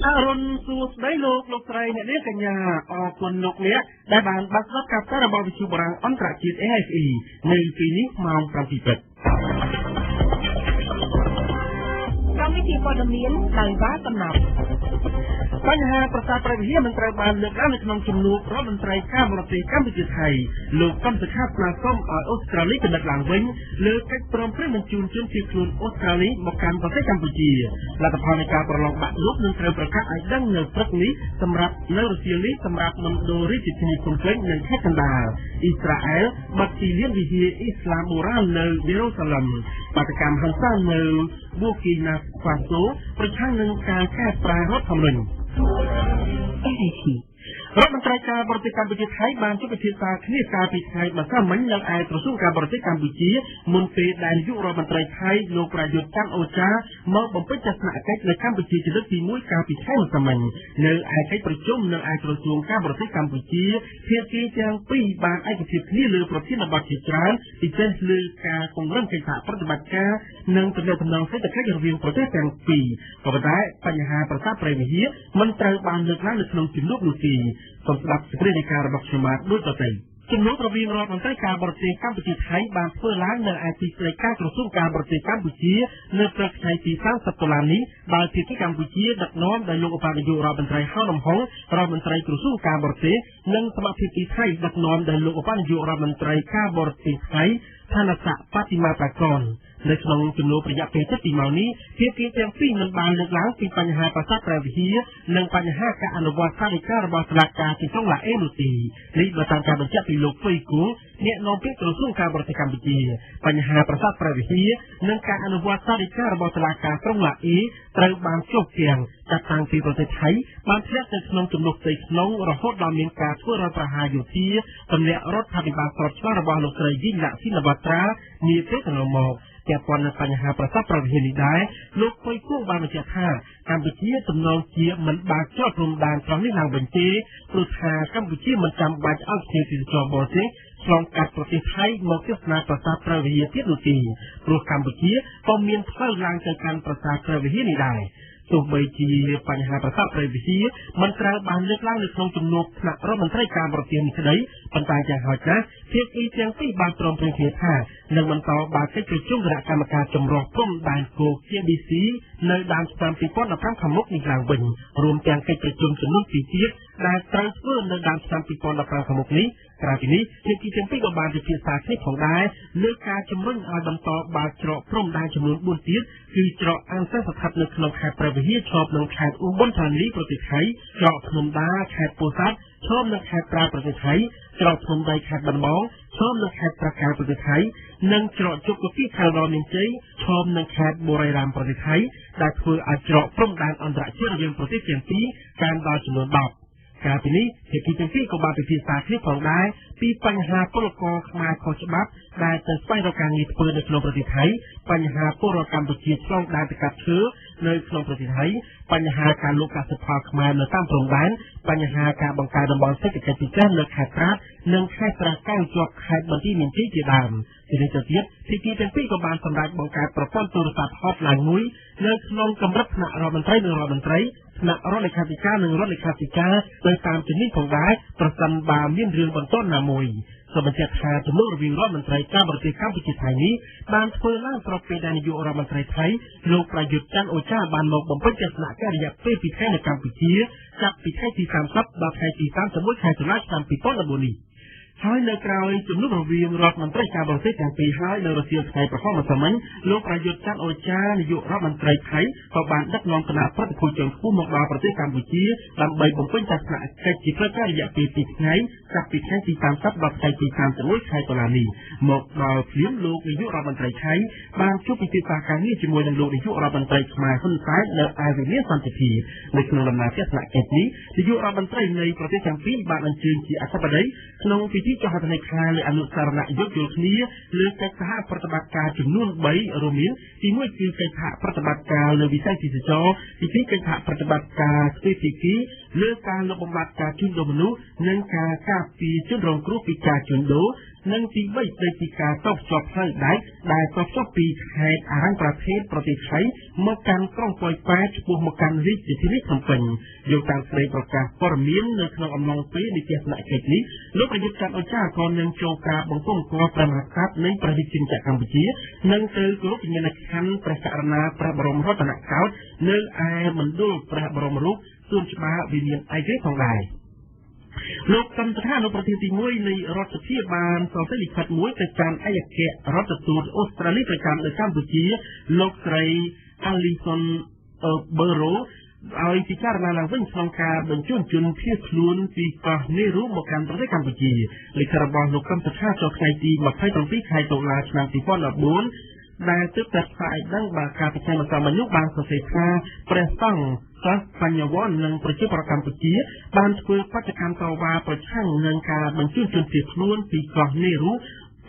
អរុនសួស្តីលោកលោកស្រីអ្នកនាងកញ្ញា អរគុណលោកអ្នកដែលបានបើកស្ដាប់ការផ្សាយរបស់វិទ្យុបារាំងអន្តរជាតិ AFE នៅពេលនេះម៉ោង7ព្រឹក។ កម្មវិធីព័ត៌មានដោយវ៉ាកំណត់។ បញ្ហាប្រាសាទព្រះវិហារមិនត្រូវបានលើកឡើងនៅក្នុងជំនួបរដ្ឋមន្ត្រីការបរទេសកម្ពុជាថៃ។ លោកកឹមសុខាស្នើសុំឲ្យអូស្ត្រាលីពិនិត្យឡើងវិញលើកិច្ចព្រមព្រៀងបញ្ជូនជនភៀសខ្លួនអូស្ត្រាលីមកកាន់ប្រទេសកម្ពុជា។ លទ្ធផលនៃការប្រឡងបាក់ឌុបនឹងត្រូវប្រកាសឲ្យដឹងនៅព្រឹកនេះសម្រាប់នៅរសៀលនេះសម្រាប់មណ្ឌលរាជធានីភ្នំពេញនិងខេត្តកណ្ដាល។ អ៊ីស្រាអែលបាត់ទីលានវិហារអ៊ីស្លាមបុរាណនៅយេរូសាឡឹម។ បាតកម្មហិង្សានៅប៊ូគីណាហ្វាសូប្រឆាំងនឹងការកែប្រែរដ្ឋធម្មនុញ្ញ។ រដ្ឋមន្ត្រីការបរទេសកម្ពុជាថៃបានជួបពិភាក្សាគ្នាកាលពីថ្ងៃម្សិលមិញនៅឯក្រសួងការបរទេសកម្ពុជា មុនពេលដែលនាយករដ្ឋមន្ត្រីថៃលោកប្រាយុទ្ធច័ន្ទអូចាមកបំពេញទស្សនកិច្ចនៅកម្ពុជាជាលើកទី1កាលពីថ្ងៃម្សិលមិញ។ នៅឯកិច្ចប្រជុំនៅឯក្រសួងការបរទេសកម្ពុជា ភាគីទាំងពីរបានឯកភាពគ្នាលើប្រធានបទជាច្រើន ពិសេសលើការពង្រឹងកិច្ចសហប្រតិបត្តិការនិងទំនាក់ទំនងសេដ្ឋកិច្ចរវាងប្រទេសទាំងពីរ ក៏ប៉ុន្តែបញ្ហាប្រាសាទព្រះវិហារមិនត្រូវបានលើកឡើងនៅក្នុងជំនួបនោះទេ។ សូមស្ដាប់សេចក្តីរាយការណ៍របស់ខ្ញុំបាទដូចតទៅ។ ជំនួបរវាងរដ្ឋមន្ត្រីការបរទេសកម្ពុជាថៃបានធ្វើឡើងនៅឯទីស្តីការក្រសួងការបរទេសកម្ពុជានៅព្រឹកថ្ងៃទី30តុលានេះ ដោយភាគីកម្ពុជាដឹកនាំដោយលោកឧបនាយករដ្ឋមន្ត្រីហោ លំហុង រដ្ឋមន្ត្រីក្រសួងការបរទេស និងសមាភិកថៃដឹកនាំដោយលោកឧបនាយករដ្ឋមន្ត្រីការបរទេសថៃ ឋានស័ក្តិបតិមាប្រាកន។ នៅក្នុងជំនួបរយៈពេលជិត2ម៉ោងនេះ ភាគីទាំងពីរមិនបានលើកឡើងពីបញ្ហាប្រាសាទព្រះវិហារ និងបញ្ហាការអនុវត្តសាលដីការបស់តុលាការទីក្រុងឡាអេនោះទេ នេះបើតាមការបញ្ជាក់ពីលោកហ្វុយគួង អ្នកនាំពាក្យក្រសួងការបរទេសកម្ពុជា។ បញ្ហាប្រាសាទព្រះវិហារនិងការអនុវត្តសាលដីការបស់តុលាការក្រុងឡាអេត្រូវបានជាប់គាំងចាប់តាំងពីប្រទេសថៃបានធ្លាក់ទៅក្នុងជំនួសផ្ទៃក្នុង រហូតដល់មានការធ្វើរដ្ឋប្រហារយោធាទម្លាក់រដ្ឋាភិបាលស្របច្បាប់របស់លោកស្រីយីងឡាក់ស៊ីនវត្រានាពេលកន្លងមក។ ពាក់ព័ន្ធនឹងបញ្ហាប្រាសាទព្រះវិហារនេះដែរ លោកកុយគួងបានបញ្ជាក់ថា កម្ពុជាទំនងជាមិនបើកច្រកព្រំដែនត្រង់នេះឡើងវិញទេ ព្រោះថាកម្ពុជាមិនចាំបាច់ឲ្យភ្ញៀវទេសចរបរទេសឆ្លងកាត់ប្រទេសថៃមកទស្សនាប្រាសាទព្រះវិហារទៀតនោះទេ ព្រោះកម្ពុជាក៏មានផ្លូវឡើងទៅកាន់ប្រាសាទព្រះវិហារនេះដែរ។ ទោះបីជាបញ្ហាប្រាសាទព្រះវិហារមិនត្រូវបានលើកឡើងនៅក្នុងជំនួបថ្នាក់រដ្ឋមន្ត្រីការបរទេសនេះក្តី ប៉ុន្តែយ៉ាងហោចណាស់ភាគីទាំងពីរបានព្រមព្រៀងគ្នាថា នឹងបន្តបើកកិច្ចប្រជុំគណៈកម្មការចម្រុះព្រំដែនគោក JBC នៅដើមឆ្នាំ2015ខាងមុខនេះឡើងវិញ រួមទាំងកិច្ចប្រជុំចំនួន2ទៀតដែលត្រូវធ្វើនៅដើមឆ្នាំ2015ខាងមុខនេះ។ ក្រៅពីនេះ ភាគីទាំងពីរក៏បានពិភាក្សាគ្នាផងដែរលើការជំរុញឲ្យបន្តបើកច្រកព្រំដែនចំនួន4ទៀត គឺច្រកអាំងសិនស្ថិតនៅក្នុងខេត្តព្រះវិហារជាប់នឹងខេត្តឧប៊ុនធានីប្រទេសថៃ ច្រកភ្នំដាខេត្តពោធិ៍សាត់ជាប់នឹងខេត្តត្រាប្រទេសថៃ ច្រកភ្នំដីខេត្តបាត់ដំបងជាប់នឹងខេត្តស្រះកែវប្រទេសថៃ និងច្រកជប់កគីខេត្តឧត្តរមានជ័យជាប់នឹងខេត្តបុរីរ៉ាមប្រទេសថៃ ដែលធ្វើឲ្យច្រកព្រំដែនអន្តរជាតិរវាងប្រទេសទាំងពីរកើនដល់ចំនួន10។ ក្រៅពីនេះ ភាគីទាំងពីរក៏បានពិភាក្សាគ្នាផងដែរពីបញ្ហាពលករខ្មែរខុសច្បាប់ដែលទៅស្វែងរកការងារធ្វើនៅក្នុងប្រទេសថៃ បញ្ហាពលរដ្ឋកម្ពុជាឆ្លងដែនទៅកាប់ឈើនៅក្នុងប្រទេសថៃ បញ្ហាការលក់កសិផលខ្មែរនៅតាមព្រំដែន បញ្ហាការបង្កើតតំបន់សេដ្ឋកិច្ចពិសេសនៅខេត្តត្រាតនិងខេត្តស្រះកែវជាប់ខេត្តបន្ទាយមានជ័យជាដើម។ ជានេះទៅទៀត ភាគីទាំងពីរក៏បានសម្រេចបង្កើតប្រព័ន្ធទូរស័ព្ទ hotline មួយនៅក្នុងកម្រិតថ្នាក់រដ្ឋមន្ត្រីនិងរដ្ឋមន្ត្រី ថ្នាក់រដ្ឋលេខាធិការនិងរដ្ឋលេខាធិការទៅតាមជំនាញផងដែរ ប្រសិនបើមានរឿងបន្ទាន់ណាមួយ។ សូមបញ្ជាក់ថា ជំនួបរវាងរដ្ឋមន្ត្រីការបរទេសកម្ពុជាថៃនេះបានធ្វើឡើងស្របពេលដែលនាយករដ្ឋមន្ត្រីថៃលោកប្រាយុទ្ធច័ន្ទអូចាបានមកបំពេញទស្សនកិច្ចរយៈពេល2ថ្ងៃនៅកម្ពុជា ចាប់ពីថ្ងៃទី30ដល់ថ្ងៃទី31ខែតុលាឆ្នាំ2014នេះ។ ហើយនៅក្រោយជំនួបរវាងរដ្ឋមន្ត្រីការបរទេសទាំងពីរហើយ នៅរសៀលថ្ងៃប្រហោះម្សិលមិញ លោកប្រាយុទ្ធច័ន្ទអូចានាយករដ្ឋមន្ត្រីថៃក៏បានដឹកនាំគណៈប្រតិភូជាន់ខ្ពស់មកដល់ប្រទេសកម្ពុជា ដើម្បីបំពេញទស្សនកិច្ចជាផ្លូវការរយៈពេល2ថ្ងៃ ចាប់ពីថ្ងៃទី30ដល់ថ្ងៃទី31ខែតុលានេះ។ មកដល់ភ្លាម លោកនាយករដ្ឋមន្ត្រីថៃបានជួបពិភាក្សាការងារជាមួយនឹងលោកនាយករដ្ឋមន្ត្រីខ្មែរហ៊ុនសែននៅឯវិមានសន្តិភាព។ នៅក្នុងដំណើរទស្សនកិច្ចនេះ នាយករដ្ឋមន្ត្រីនៃប្រទេសទាំងពីរបានអញ្ជើញជាអធិបតីក្នុងពិធីចុះហត្ថលេខាលើអនុស្សរណៈយោគយល់គ្នាលើកិច្ចសហប្រតិបត្តិការចំនួន3 រួមមានទី1គឺកិច្ចសហប្រតិបត្តិការលើវិស័យទេសចរណ៍ ទី2កិច្ចសហប្រតិបត្តិការទ្វេភាគី លើការលុបបំបាត់ការជួញដូរមនុស្ស និងការការពារជនរងគ្រោះពីការជួញដូរ និងទី3 ស្តីពីការតភ្ជាប់ផ្លូវដែកដែលតភ្ជាប់ពីខេត្តអរញ្ញប្រទេសប្រទេសថៃមកកាន់ក្រុងប៉ោយប៉ែត ឆ្ពោះមកកាន់រាជធានីភ្នំពេញ។ យោងតាមសេចក្តីប្រកាសព័ត៌មាន នៅក្នុងអំឡុងពេលនៃទស្សនកិច្ចនេះ លោកប្រយុទ្ធច័ន្ទអូចាក៏នឹងចូលការបង្គំគាល់ព្រះមហាក្សត្រនៃព្រះរាជាណាចក្រកម្ពុជា និងទៅគោរពវិញ្ញាណក្ខន្ធព្រះករុណាព្រះបរមរតនកោដ្ឋ នៅឯមណ្ឌលព្រះបរមរូបសួនច្បារវិមានឯករាជ្យផងដែរ។ លោកកឹមសុខា អនុប្រធានទី1នៃរដ្ឋសភា បានសរសេរលិខិតមួយទៅកាន់ឯកអគ្គរដ្ឋទូតអូស្ត្រាលីប្រចាំនៅកម្ពុជា លោកស្រី Alison Burrow ឲ្យពិចារណាឡើងវិញក្នុងការបញ្ជូនជនភៀសខ្លួនពីកោះនេរូមកកាន់ប្រទេសកម្ពុជា។ លិខិតរបស់លោកកឹមសុខាចុះថ្ងៃទី27ខែតុលាឆ្នាំ2014 ដែលទើបតែផ្សាយឲ្យដឹង បាទ ការពិចារណាម្សិលមិញនោះ បានសរសេរថា ព្រះសង្ឃ សិស្ស បញ្ញវន្ត និងប្រជាពលរដ្ឋកម្ពុជា បានធ្វើបាតុកម្មតវ៉ាប្រឆាំងនឹងការបញ្ជូនជនភៀសខ្លួនពីកោះនេរូ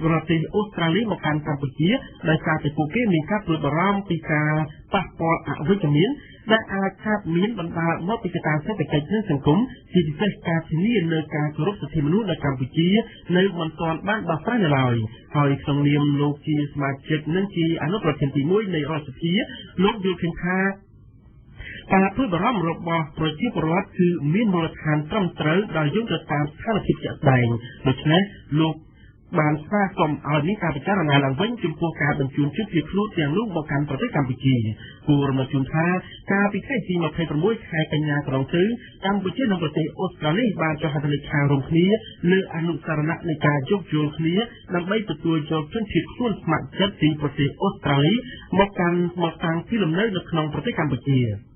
ប្រទេសអូស្ត្រាលីមកកាន់កម្ពុជា ដោយសារតែពួកគេមានការព្រួយបារម្ភពីការប៉ះពាល់អវិជ្ជមានដែលអាចកើតមានបណ្ដាលមកពីកត្តាសេដ្ឋកិច្ចនិងសង្គម ជាពិសេសការធានានូវការគោរពសិទ្ធិមនុស្សនៅកម្ពុជានៅមិនទាន់បានដោះស្រាយនៅឡើយ។ ហើយក្នុងនាមលោកជាសមាជិកនិងជាអនុប្រធានទី1នៃរដ្ឋសភា លោកយល់ឃើញថា ការព្រួយបារម្ភរបស់ប្រជាពលរដ្ឋគឺមានមូលដ្ឋានត្រឹមត្រូវដោយយោងទៅតាមស្ថានភាពជាក់ស្ដែង ដូច្នេះលោកបានស្នើសុំឲ្យមានការពិចារណាឡើងវិញចំពោះការបញ្ជូនជនភៀសខ្លួនទាំងនោះមកកាន់ប្រទេសកម្ពុជា។ គួររំលឹកជូនថា កាលពីថ្ងៃទី26ខែកញ្ញាកន្លងទៅ កម្ពុជានិងប្រទេសអូស្ត្រាលីបានចុះហត្ថលេខារួមគ្នាលើអនុស្សរណៈនៃការយោគយល់គ្នា ដើម្បីទទួលយកជនភៀសខ្លួនស្ម័គ្រចិត្តពីប្រទេសអូស្ត្រាលីមកកាន់មកតាំងទីលំនៅនៅក្នុងប្រទេសកម្ពុជា។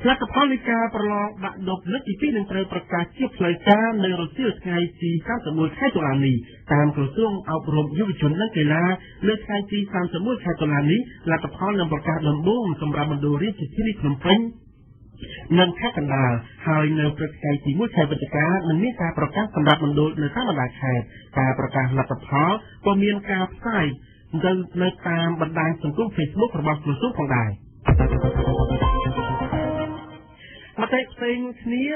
លទ្ធផលនៃការប្រឡងបាក់ឌុបលើកទី2 នឹងត្រូវប្រកាសជាផ្លូវការនៅរសៀលថ្ងៃទី31ខែតុលានេះ។ តាមក្រសួងអប់រំយុវជននិងកីឡា នៅថ្ងៃទី31ខែតុលានេះ លទ្ធផលនឹងប្រកាសដំបូងសម្រាប់មណ្ឌលរាជធានីភ្នំពេញនិងខេត្តកណ្ដាល ហើយនៅព្រឹកថ្ងៃទី1ខែវិច្ឆិកា នឹងមានការប្រកាសសម្រាប់មណ្ឌលនៅតាមបណ្ដាខេត្ត។ ការប្រកាសលទ្ធផលក៏មានការផ្សាយនៅតាមបណ្ដាញសង្គម Facebook របស់ក្រសួងផងដែរ។ មតិផ្សេងគ្នា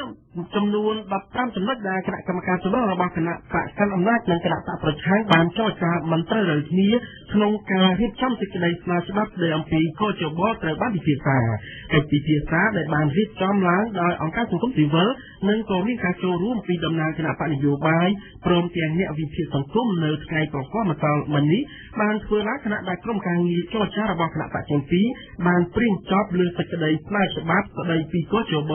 ចំនួន15ចំណុច ដែលគណៈកម្មការចម្រុះរបស់គណៈបកកាន់អំណាចនិងគណៈបកប្រឆាំងបានចរចាមិនត្រូវរ៉ូវគ្នាក្នុងការរៀបចំសេចក្តីស្នើច្បាប់ស្តីអំពីកជប ត្រូវបានពិភាក្សា។ កិច្ចពិភាក្សាដែលបានរៀបចំឡើងដោយអង្គការសង្គមស៊ីវិល និងក៏មានការចូលរួមពីតំណាងគណៈបកនយោបាយ ព្រមទាំងអ្នកវិភាគសង្គម នៅថ្ងៃប្រហ័សម្សិលមិញនេះ បានធ្វើឡើងខណៈដែលក្រុមការងារចរចារបស់គណៈបកទាំងពីរបានព្រាងចប់លើសេចក្តីស្នើច្បាប់ស្តីពីកជប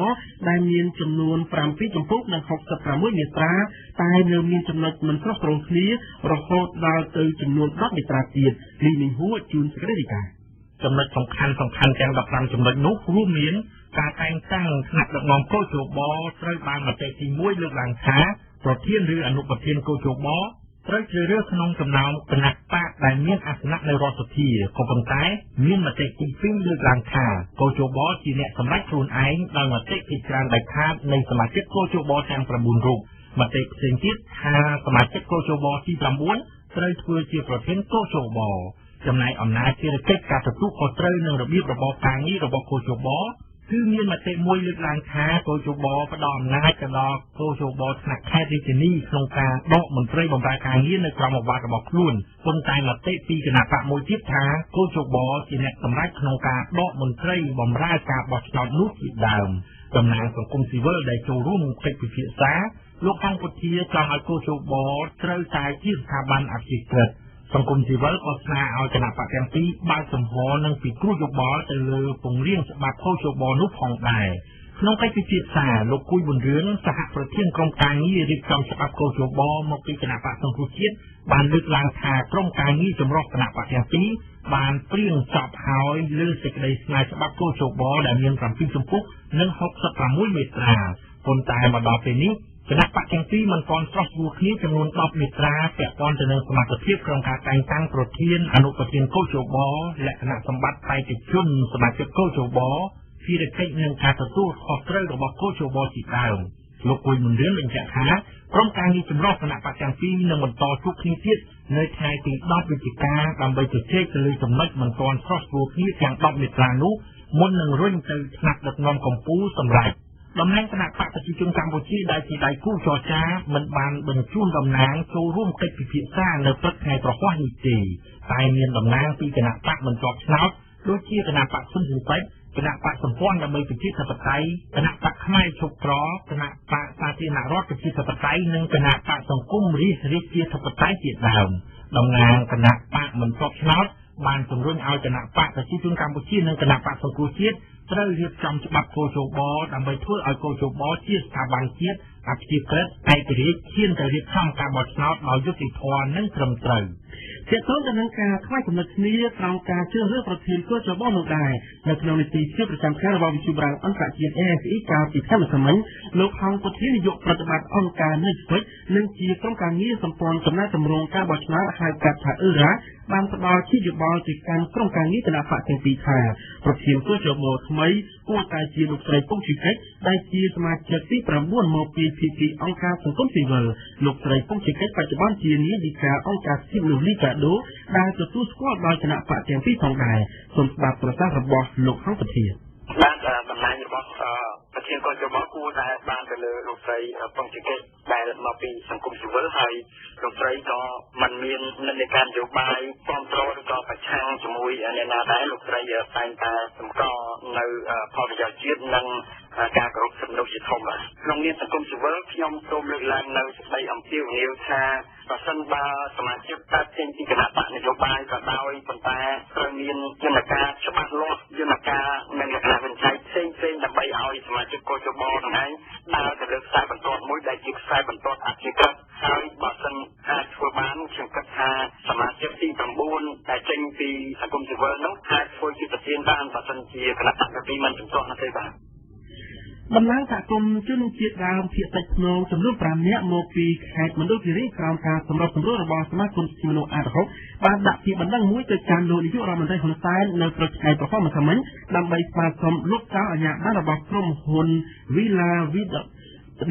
ដែលមានចំនួន7ជំពូកនិង66មាត្រា តែនៅមានចំណុចមិនស្រុះស្រួលគ្នារហូតដល់ទៅចំនួន10មាត្រាទៀត។ លីមីហួរជូនសេចក្តីរាយការណ៍។ ចំណុចសំខាន់សំខាន់ទាំង15ចំណុចនោះ រួមមានការតែងតាំងថ្នាក់ដឹកនាំកោជប ត្រូវបានមតិទី1លើកឡើងថា ប្រធានឬអនុប្រធានកោជបត្រូវជ្រើសរើសក្នុងចំណោមគណៈបកដែលមានអាសនៈនៅរដ្ឋសភា ក៏ប៉ុន្តែមានមតិទី2លើកឡើងថា កោជបជាអ្នកសម្រេចខ្លួនឯងដោយមតិភាគច្រើនដាច់ខាតនៃសមាជិកកោជបទាំង9រូប មតិផ្សេងទៀតថា សមាជិកកោជបទី9ត្រូវធ្វើជាប្រធានកោជប។ ចំណែកអំណាចភារកិច្ចការទទួលខុសត្រូវនឹងរបៀបរបបការងាររបស់កោជប គឺមានមតិមួយលើកឡើងថា កោជបផ្ដល់អំណាចទៅដល់កោជបថ្នាក់ខេត្តរាជធានីក្នុងការដកមន្ត្រីបម្រើការងារនៅក្រោមឱវាទរបស់ខ្លួន ប៉ុន្តែមតិពីគណៈបកមួយទៀតថា កោជបជាអ្នកសម្រេចក្នុងការដកមន្ត្រីបម្រើការបោះឆ្នោតនោះជាដើម។ តំណាងសង្គមស៊ីវិលដែលចូលរួមកិច្ចពិភាក្សា លោកហងពុធា ចង់ឲ្យកោជបត្រូវតែជាស្ថាប័នអព្យាក្រឹត។ សង្គមស៊ីវិលក៏ស្នើឲ្យគណៈបកទាំងពីរបើកចំហនិងពិគ្រោះយោបល់ទៅលើពង្រាងច្បាប់កោជបនោះផងដែរ។ ក្នុងកិច្ចពិភាក្សា លោកគួយប៊ុនរឿន សហប្រធានក្រុមការងាររៀបចំច្បាប់កោជបមកពីគណៈបកសង្គ្រោះជាតិ បានលើកឡើងថា ក្រុមការងារចម្រុះគណៈបកទាំងពីរបានព្រាងចប់ហើយលើសេចក្តីស្នើច្បាប់កោជបដែលមាន7ជំពូកនិង66មាត្រា ប៉ុន្តែមកដល់ពេលនេះ គណៈបកទាំងពីរមិនទាន់ស្រុះស្រួលគ្នាចំនួន10មាត្រា ពាក់ព័ន្ធទៅនឹងសមត្ថភាពក្នុងការតែងតាំងប្រធានអនុប្រធានកោជប លក្ខណៈសម្បត្តិបេក្ខជនសមាជិកកោជប ភារកិច្ចនិងការទទួលខុសត្រូវរបស់កោជបជាដើម។ លោកគួយមុនរឿនបញ្ជាក់ថា ក្រុមការងារចម្រុះគណៈបកទាំងពីរនឹងបន្តជួបគ្នាទៀតនៅថ្ងៃទី10វិច្ឆិកា ដើម្បីជជែកទៅលើចំណុចមិនទាន់ស្រុះស្រួលគ្នាទាំង10មាត្រានោះ មុននឹងរុញទៅថ្នាក់ដឹកនាំកម្ពុជាសម្រេច។ តំណាងគណបក្សប្រជាជនកម្ពុជាដែលជាដៃគូចរចាមិនបានបញ្ជូនតំណាងចូលរួមកិច្ចពិភាក្សានៅព្រឹកថ្ងៃព្រហស្បតិ៍នេះទេ តែមានតំណាងពីគណបក្សមិនជាប់ឆ្នោតដូចជាគណបក្សហ៊ុនស៊ិនប៉ិច គណបក្សសម្ព័ន្ធដើម្បីប្រជាធិបតេយ្យ គណបក្សខ្មែរឈប់ក្រ គណបក្សសាធារណរដ្ឋប្រជាធិបតេយ្យ និងគណបក្សសង្គមរាស្ត្ររាជាធិបតេយ្យជាដើម។ តំណាងគណបក្សមិនជាប់ឆ្នោតបានជំរុញឲ្យគណបក្សប្រជាជនកម្ពុជានិងគណបក្សសង្គ្រោះជាតិត្រូវរៀបចំច្បាប់គ.ជ.ប ដើម្បីធ្វើឲ្យគ.ជ.បជាស្ថាប័នជាតិអព្យាក្រឹតឯករាជ្យ ឈានទៅរៀបចំការបោះឆ្នោតដោយយុត្តិធម៌និងត្រឹមត្រូវ។ ទាក់ទងទៅនឹងការខ្វែងគំនិតគ្នាត្រង់ការជ្រើសរើសប្រធានគ.ជ.បនោះដែរ នៅក្នុងនីតិភាពប្រចាំថ្ងៃរបស់វិទ្យុបារាំងអន្តរជាតិ AFE កាលពីថ្ងៃម្សិលមិញ លោកហង្សពុទ្ធា នាយកប្រតិបត្តិអង្គការ Netflix និងជាក្រុមការងារសម្ព័ន្ធកំណែទម្រង់ការបោះឆ្នោតហៅកាត់ថាអឺរ៉ា បានផ្ដល់ជាយោបល់ទៅកាន់ក្រុមការងារគណបក្សទាំងពីរថា ប្រធានគ.ជ.បថ្មីគួរតែជាលោកស្រីពុងជីកិច្ច ដែលជាសមាជិកទី9មកពីភាគីអង្គការសង្គមស៊ីវិល។ លោកស្រីពុងជីកិច្ចបច្ចុប្បន្នជានាយិកាអង្គការសិទ្ធិមនុស្សលីកាដូ ដែលទទួលស្គាល់ដោយគណបក្សទាំងពីរផងដែរ។ សូមស្ដាប់ប្រសាសន៍របស់លោកហង្សពុទ្ធា។ បាទ តំណែងរបស់ប្រធានគ.ជ.បគួរតែបានទៅលើលោកស្រីប៉ុងជីកិច្ចដែលមកពីសង្គមស៊ីវិល ហើយលោកស្រីក៏មិនមាននិន្នាការនយោបាយគ្រប់គ្រងឬក៏ប្រឆាំងជាមួយអ្នកណាដែរ។ លោកស្រីតែងតែសម្គាល់នៅផលប្រយោជន៍ជាតិនិងការគោរពសិទ្ធិមនុស្សជាធំ។ ក្នុងនាមសង្គមស៊ីវិល ខ្ញុំសូមលើកឡើងនៅសេចក្តីអំពាវនាវថា ប្រសិនបើសមាជិកកើតចេញពីគណបក្សនយោបាយក៏ដោយ ប៉ុន្តែត្រូវមានយន្តការច្បាស់លាស់ យន្តការនិងលក្ខណៈវិនិច្ឆ័យផ្សេងផ្សេង ដើម្បីឲ្យសមាជិកគ.ជ.បនឹងឯងដើរទៅលើខ្សែបន្ទាត់មួយដែលជាខ្សែបន្ទាត់អព្យាក្រឹត។ ហើយបើសិនអាចធ្វើបាន ខ្ញុំគិតថាសមាជិកទី9ដែលចេញពីសង្គមស៊ីវិលនោះអាចធ្វើជាប្រធានបាន បើសិនជាគណបក្សទី2មិនជំទាស់នោះទេ។ បាទ តំណាងសហគមន៍ជនជាតិដើមភាគតិចព្នងចំនួន5នាក់មកពីខេត្តមណ្ឌលគិរី ក្រោមការសម្របសម្រួលរបស់សមាគមសិទ្ធិមនុស្សអាដហុក បានដាក់ពាក្យបណ្ដឹងមួយទៅកាន់លោកនាយករដ្ឋមន្ត្រីហ៊ុនសែន នៅព្រឹកថ្ងៃព្រហស្បតិ៍ម្សិលមិញ ដើម្បីស្នើសុំលុបចោលអាជ្ញាប័ណ្ណរបស់ក្រុមហ៊ុន Villa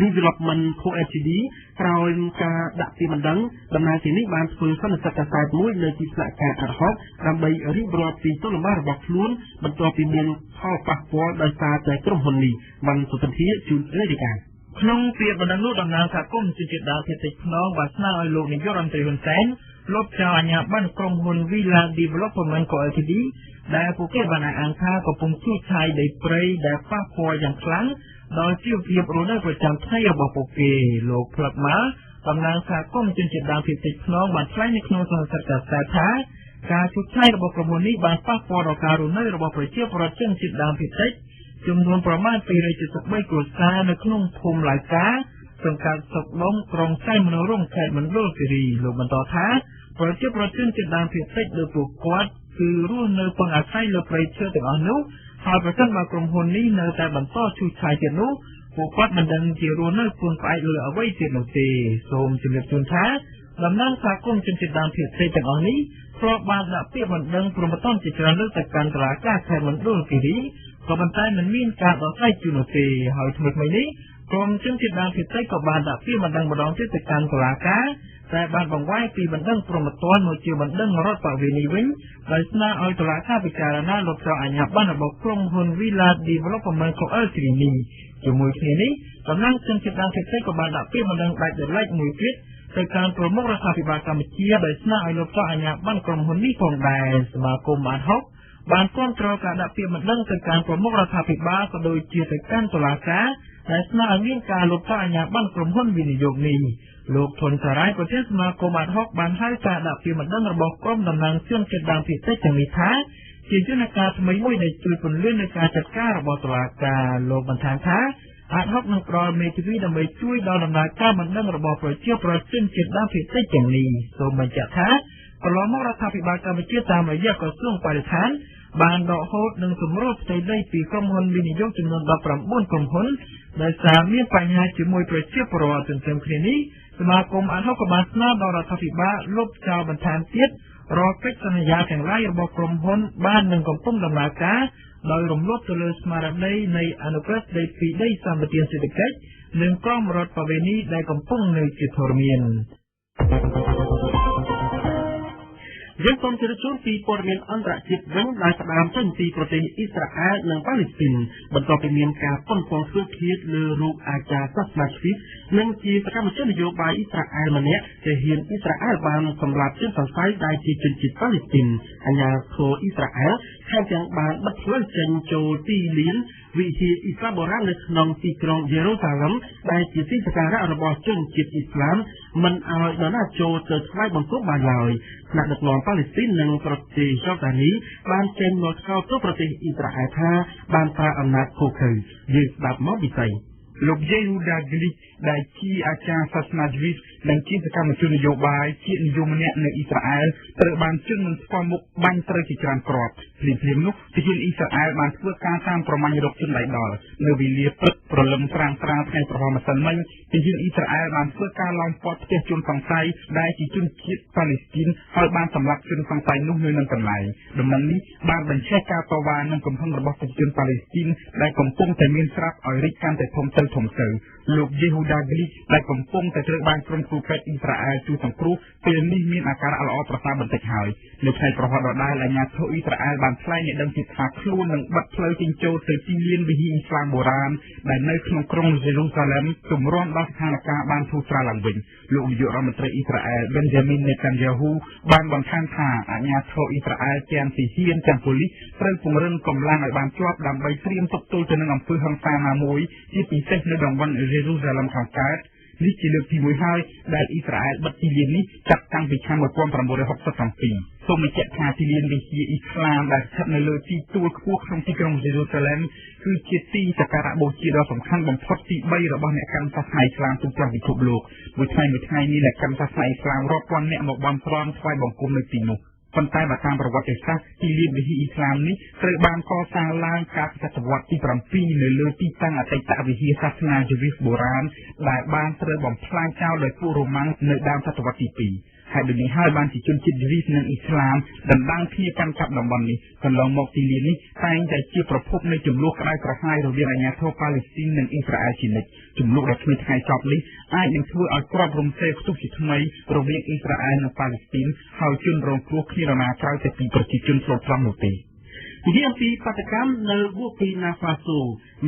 Development Co Ltd។ ក្រោយការដាក់ពាក្យបណ្ដឹង តំណាងទាំងនេះបានធ្វើសន្និសីទកាសែតមួយនៅទីស្នាក់ការអាដហុក ដើម្បីរៀបរាប់ពីទុក្ខលំបាករបស់ខ្លួន បន្ទាប់ពីមានផលប៉ះពាល់ដោយសារតែក្រុមហ៊ុននេះ។ វ៉ាន់សុទធាជូនរាយការណ៍។ ក្នុងពាក្យបណ្ដឹងនោះ តំណាងសហគមន៍ជនជាតិដើមភាគតិចព្នងបានស្នើឲ្យលោកនាយករដ្ឋមន្ត្រីហ៊ុនសែនលុបចោលអាជ្ញាប័ណ្ណក្រុមហ៊ុន Villa Development Co Ltd ដែលពួកគេបានអះអាងថាកំពុងឈូសឆាយដីព្រៃ ដែលប៉ះពាល់យ៉ាងខ្លាំងដល់ជីវភាពរស់នៅប្រចាំថ្ងៃរបស់ពួកគេ។ លោកផ្លឹកម៉ា តំណាងសហគមន៍ជនជាតិដើមភាគតិចព្នង បានថ្លែងនៅក្នុងសន្និសីទកាសែតថា ការឈូសឆាយរបស់ក្រុមហ៊ុននេះបានប៉ះពាល់ដល់ការរស់នៅរបស់ប្រជាពលរដ្ឋជនជាតិដើមភាគតិចចំនួនប្រមាណ273គ្រួសារ នៅក្នុងភូមិឡៅកា សង្កាត់សុកដុម ក្រុងសែនមនោរម្យ ខេត្តមណ្ឌលគិរី។ លោកបន្តថា ប្រជាពលរដ្ឋជនជាតិដើមភាគតិចដោយពួកគាត់គឺរស់នៅពឹងអាស្រ័យលើព្រៃឈើទាំងអស់នោះ ហើយប្រសិនបើក្រុមហ៊ុននេះនៅតែបន្តឈូសឆាយទៀតនោះ ពួកគាត់មិនដឹងជារស់នៅពឹងផ្អែកលើអ្វីទៀតនោះទេ។ សូមជម្រាបជូនថា តំណាងសហគមន៍ជនជាតិដើមភាគតិចទាំងអស់នេះធ្លាប់បានដាក់ពាក្យបណ្ដឹងព្រហ្មទណ្ឌជាច្រើនលើកទៅកាន់តុលាការខេត្តមណ្ឌលគិរី ក៏ប៉ុន្តែមិនមានការដោះស្រាយជូននោះទេ។ ហើយថ្មីៗនេះ ក្រុមជនជាតិដើមភាគតិចក៏បានដាក់ពាក្យបណ្ដឹងម្ដងទៀតទៅកាន់តុលាការ តែបានបង្វែរពីបណ្ដឹងព្រហ្មទណ្ឌមកជាបណ្ដឹងរដ្ឋប្បវេណីវិញ ដោយស្នើឲ្យតុលាការពិចារណាលុបចោលអាជ្ញាប័ណ្ណរបស់ក្រុមហ៊ុន Villa Development Co Ltd នេះ។ ជាមួយគ្នានេះ តំណាងជនជាតិដើមភាគតិចក៏បានដាក់ពាក្យបណ្ដឹងដាច់ដោយឡែកមួយទៀតទៅកាន់ប្រមុខរដ្ឋាភិបាលកម្ពុជា ដោយស្នើឲ្យលុបចោលអាជ្ញាប័ណ្ណក្រុមហ៊ុននេះផងដែរ។ សមាគមអាដហុកបានគាំទ្រការដាក់ពាក្យបណ្ដឹងទៅកាន់ប្រមុខរដ្ឋាភិបាល ក៏ដូចជាទៅកាន់តុលាការ ដែលស្នើឲ្យមានការលុបចោលអាជ្ញាប័ណ្ណក្រុមហ៊ុនវិនិយោគនេះ។ លោកធនសារាយ ប្រធានសមាគមអាដហុក បានហៅការដាក់ពាក្យបណ្ដឹងរបស់ក្រុមតំណាងជនជាតិដើមភាគតិចទាំងនេះថា ជាយន្តការថ្មីមួយដែលជួយពន្លឿននៃការចាត់ការរបស់តុលាការ។ លោកបន្ថែមថា អាដហុកនឹងផ្ដល់មេធាវីដើម្បីជួយដល់ដំណើរការបណ្ដឹងរបស់ប្រជាពលរដ្ឋជនជាតិដើមភាគតិចទាំងនេះ។ សូមបញ្ជាក់ថា កន្លងមករដ្ឋាភិបាលកម្ពុជាតាមរយៈក្រសួងបរិស្ថាន បានដកហូតនិងសម្រួលផ្ទៃដីពីក្រុមហ៊ុនវិនិយោគចំនួន19ក្រុមហ៊ុន ដោយសារមានបញ្ហាជាមួយប្រជាពលរដ្ឋ។ ទន្ទឹមគ្នានេះ សមាគមអាដហុកក៏បានស្នើដល់រដ្ឋាភិបាលលុបចោលបន្ថែមទៀតរាល់កិច្ចសន្យាទាំងឡាយរបស់ក្រុមហ៊ុនបាននឹងកំពុងដំណើរការ ដោយរំលោភទៅលើស្មារតីនៃអនុក្រឹត្យស្តីពីដីសម្បទានសេដ្ឋកិច្ច និងក្រមរដ្ឋប្បវេណីដែលកំពុងនៅជាធរមាន។ យើងសូមជម្រាបជូនពីព័ត៌មានអន្តរជាតិវិញដែលផ្ដើមចេញពីប្រទេសអ៊ីស្រាអែលនិងប៉ាឡេស្ទីនបន្ទាប់ពីមានការប៉ុនប៉ងធ្វើឃាតលើរូបអាចារ្យសាសនាជ្វីសនិងជាសកម្មជននយោបាយអ៊ីស្រាអែលម្នាក់ទាហានអ៊ីស្រាអែលបានសម្លាប់ជនសង្ស័យដែលជាជនជាតិប៉ាឡេស្ទីនអាជ្ញាធរអ៊ីស្រាអែលថែមទាំងបានបិទផ្លូវចេញចូលទីលានវិហារអ៊ីស្លាមបុរាណនៅក្នុងទីក្រុងយេរូសាឡឹមដែលជាទីសក្ការៈរបស់ជនជាតិអ៊ីស្លាមមិនឲ្យនរណាចូលទៅថ្វាយបង្គំបានឡើយថ្នាក់ដឹកនាំប៉ាឡេស្ទីននិងប្រទេសយ៉ូដានីបានចេញមកថ្កោលទោសប្រទេសអ៊ីស្រាអែលថាបានប្រើអំណាចឃោរឃៅយើងស្ដាប់មកវិស័យលោកយេហ៊ូដាហ្គ្លីកដែលជាអាចារ្យសាសនាជ្វីសនិងជាសកម្មជននយោបាយជាតិនិយមម្នាក់នៅអ៊ីស្រាអែលត្រូវបានជនមិនស្គាល់មុខបាញ់ត្រូវជាច្រើនគ្រាប់ភ្លាមៗនោះទាហានអ៊ីស្រាអែលបានធ្វើការតាមប្រមាញ់រកជនដៃដល់នៅវេលាព្រឹកព្រលឹមស្រាងៗថ្ងៃប្រហោះម្សិលមិញទាហានអ៊ីស្រាអែលបានធ្វើការឡោមព័ទ្ធផ្ទះជនសង្ស័យដែលជាជនជាតិប៉ាឡេស្ទីនហើយបានសម្លាប់ជនសង្ស័យនោះនៅនឹងកន្លែងដំណឹងនេះបានបញ្ឆេះការតវ៉ានិងកំហឹងរបស់ប្រជាជនប៉ាឡេស្ទីនដែលកំពុងតែមានស្រាប់ឲ្យរីកកាន់តែធំទៅធំទៅលោកយេហ៊ូដាហ្គ្លីកដែលកំពុងតែត្រូវបានក្រុមគ្រូពេទ្យអ៊ីស្រាអែលជួយសង្គ្រោះពេលនេះមានអាការៈល្អប្រសើរបន្តិចហើយនៅថ្ងៃប្រហោះដដែលអាជ្ញាធរអ៊ីស្រាអែលបានថ្លែងឲ្យដឹងទៀតថាខ្លួននឹងបិទផ្លូវចេញចូលទៅទីលានវិហារអ៊ីស្លាមបុរាណដែលនៅក្នុងក្រុងយេរូសាឡឹមទម្រាំដល់ស្ថានភាពបានធូរស្រាលឡើងវិញលោកនាយករដ្ឋមន្ត្រីអ៊ីស្រាអែលបេនយ៉ាមីននេតាន់យ៉ាហ៊ូបានបន្ថែមថាអាជ្ញាធរអ៊ីស្រាអែលទាំងទាហានទាំងប៉ូលីសត្រូវពង្រឹងកម្លាំងឲ្យបានជាប់ដើម្បីត្រៀមទប់ទល់ទៅនឹងអំពើហិង្សាណាមួយជាពិសេសនៅតំបន់យេរូសាឡឹមខាងកើតនេះជាលើកទី1ហើយដែលអ៊ីស្រាអែលបិទទីលាននេះចាប់តាំងពីឆ្នាំ1967សូមបញ្ជាក់ថាទីលានវិហារអ៊ីស្លាមដែលស្ថិតនៅលើទីទួលខ្ពស់ក្នុងទីក្រុងយេរូសាឡឹមគឺជាទីសក្ការៈបូជាដ៏សំខាន់បំផុតទី3របស់អ្នកកាន់សាសនាអ៊ីស្លាមទូទាំងពិភពលោកមួយថ្ងៃមួយថ្ងៃនេះអ្នកកាន់សាសនាអ៊ីស្លាមរាប់ពាន់នាក់មកបន់ស្រន់ថ្វាយបង្គំនៅទីនោះប៉ុន្តែបើតាមប្រវត្តិសាស្ត្រទីលានវិហារអ៊ីស្លាមនេះត្រូវបានកសាងឡើងកាលពីសតវត្សទី7នៅលើទីតាំងអតីតវិហារសាសនាយូវីសបុរាណដែលបានត្រូវបំផ្លាញចោលដោយពួករ៉ូម៉ាំងនៅដើមសតវត្សទី2ហើយដូចនេះហើយបានជាជនជាតិយូវីសនិងអ៊ីស្លាមដណ្ដើមគ្នាកាន់កាប់តំបន់នេះកន្លងមកទីលាននេះតែងតែជាប្រភពនៃជម្លោះក្តៅក្រហាយរវាងអាជ្ញាធរប៉ាឡេស្ទីននិងអ៊ីស្រាអែលជានិច្ចជម្លោះដ៏គ្មានថ្ងៃចប់នេះអាចនឹងធ្វើឲ្យគ្រាប់រំសេវផ្ទុះជាថ្មីរវាងអ៊ីស្រាអែលនិងប៉ាឡេស្ទីនហើយជនរងគ្រោះគ្មាននរណាក្រៅតែពីប្រជាជនស្លូតត្រង់នោះទេនិយាយអំពីបាតុកម្មនៅប៊ូគីណាហ្វាសូ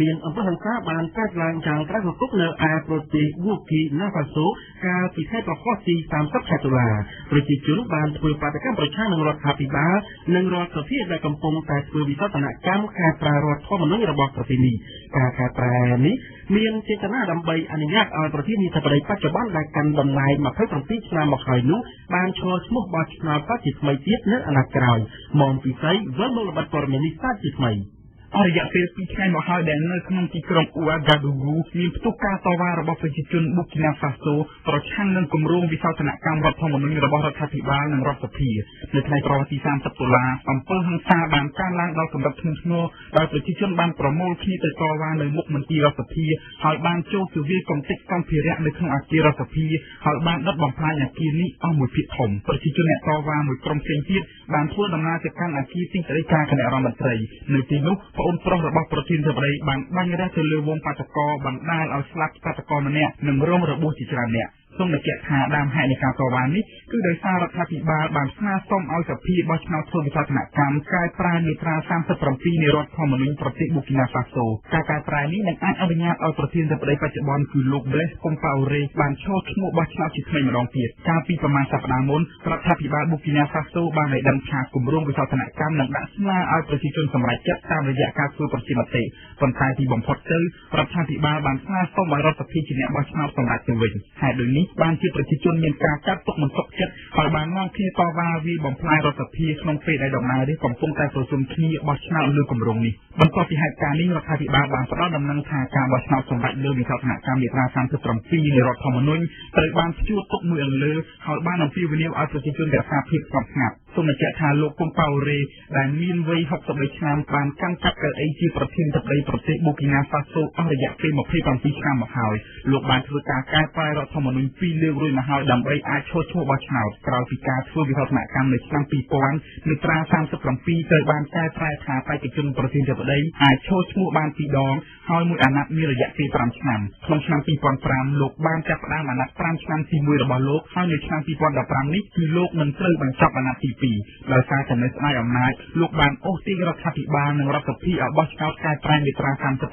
មានអំពើហិង្សាបានកើតឡើងយ៉ាងក្តៅគគុកនៅឯប្រទេសប៊ូគីណាហ្វាសូកាលពីថ្ងៃប្រហោះទី30ខែតុលាប្រជាជនបានធ្វើបាតុកម្មប្រឆាំងនឹងរដ្ឋាភិបាលនិងរដ្ឋសភាដែលកំពុងតែធ្វើវិសោធនកម្មកែប្រែរដ្ឋធម្មនុញ្ញរបស់ប្រទេសនេះការកែប្រែនេះមានចេតនាដើម្បីអនុញ្ញាតឲ្យប្រធានាធិបតីបច្ចុប្បន្នដែលកាន់តំណែង27ឆ្នាំមកហើយនោះបានឈរឈ្មោះបោះឆ្នោតជាថ្មីទៀតនៅអាណត្តិក្រោយមុំពិសីវិលមកល្បិចព័ត៌មាននេះសាជាថ្មីអស់រយៈពេល2ថ្ងៃមកហើយដែលនៅក្នុងទីក្រុងអ៊ូអាហ្គាឌូហ្គូមានផ្ទុះការតវ៉ារបស់ប្រជាជនប៊ូគីណាហ្វាសូប្រឆាំងនឹងគម្រោងវិសោធនកម្មរដ្ឋធម្មនុញ្ញរបស់រដ្ឋាភិបាលនិងរដ្ឋសភានៅថ្ងៃប្រហោះទី30តុលាអំពើហិង្សាបានកើនឡើងដល់កម្រិតធ្ងន់ធ្ងរដោយប្រជាជនបានប្រមូលគ្នាទៅតវ៉ានៅមុខមន្ទីររដ្ឋសភាហើយបានចូលទៅវាយកម្ទេចសម្ភារៈនៅក្នុងអគាររដ្ឋសភាហើយបានដុតបំផ្លាញអគារនេះអស់មួយភាគធំប្រជាជនអ្នកតវ៉ាមួយក្រុមផ្សេងទៀតបានធ្វើដំណើរទៅកាន់អគារទីស្តីការគណៈរដ្ឋមន្ត្រីនៅទីនោះប្អូនប្រុសរបស់ប្រធានាធិបតីបានបាញ់រះទៅលើវងបាតុករបណ្ដាលឲ្យស្លាប់បាតុករម្នាក់និងរងរបួសជាច្រើននាក់សូមបញ្ជាក់ថាដើមហេតុនៃការតវ៉ានេះគឺដោយសាររដ្ឋាភិបាលបានស្នើសុំឲ្យសភាបោះឆ្នោតធ្វើវិសោធនកម្មកែប្រែមាត្រា37នៃរដ្ឋធម្មនុញ្ញប្រទេសប៊ូគីណាហ្វាសូការកែប្រែនេះនឹងអាចអនុញ្ញាតឲ្យប្រធានាធិបតីបច្ចុប្បន្នគឺលោកប្លេសកុំប៉ាអូរ៉េបានឈរឈ្មោះបោះឆ្នោតជាថ្មីម្ដងទៀតកាលពីប្រមាណសប្តាហ៍មុនរដ្ឋាភិបាលប៊ូគីណាហ្វាសូបានឲ្យដឹងថាគម្រោងវិសោធនកម្មនឹងដាក់ស្នើឲ្យប្រជាជនសម្រេចចិត្តតាមរយៈការធ្វើប្រជាមតិប៉ុន្តែទីបំផុតទៅរដ្ឋាភិបាលបានស្នើសុំឲ្យរដ្ឋសភាជាអ្នកបោះឆ្នោតសម្រេចទៅវិញហេតុដូចនេះបានជាប្រជាជនមានការកាត់ទុកមិនសុខចិត្តហើយបាននាំគ្នាតវ៉ាវាយបំផ្លាញរដ្ឋសភាក្នុងពេលដែលដំណើរនេះកំពុងតែប្រជុំគ្នាបោះឆ្នោតលើគម្រោងនេះបន្ទាប់ពីហេតុការណ៍នេះរដ្ឋាភិបាលបានផ្ដល់ដំណឹងថាការបោះឆ្នោតសម្រេចលើវិសោធនកម្មមាត្រា37នៃរដ្ឋធម្មនុញ្ញត្រូវបានព្យួរទុកមួយអន្លើហើយបានអំពាវនាវឲ្យប្រជាជនរក្សាភាពស្ងប់ស្ងាត់សូមបញ្ជាក់ថាលោកកុំប៉ាអូរ៉េដែលមានវ័យ63ឆ្នាំបានកាន់កាប់កៅអីជាប្រធានាធិបតីប្រទេសប៊ូគីណាហ្វាសូអស់រយៈពេល27ឆ្នាំមកហើយលោកបានធ្វើការកែប្រែរដ្ឋធម្មនុញ្ញពីរលើករួចមកហើយដើម្បីអាចឈរឈ្មោះបោះឆ្នោតក្រោយពីការធ្វើវិសោធនកម្មនៅឆ្នាំ2000មាត្រា37ត្រូវបានកែប្រែថាបេក្ខជនប្រធានាធិប បតីអាចឈរឈ្មោះបាន2ដងហើយមួយអាណត្តិមានរយៈពេល5ឆ្នាំក្នុងឆ្នាំ2005លោកបានចាប់ផ្ដើមអាណត្តិ5ឆ្នាំទី1របស់លោកហើយនៅឆ្នាំ2015នេះគឺលោកនឹងត្រូវបញ្ចប់អាណត្តិទី2ដោយសារតែនៅស្ដាយអំណាចលោកបានអូសទាញរដ្ឋាភិបាលនិងរដ្ឋសភាឲ្យបោះឆ្នោតកែប្រែមាត្រា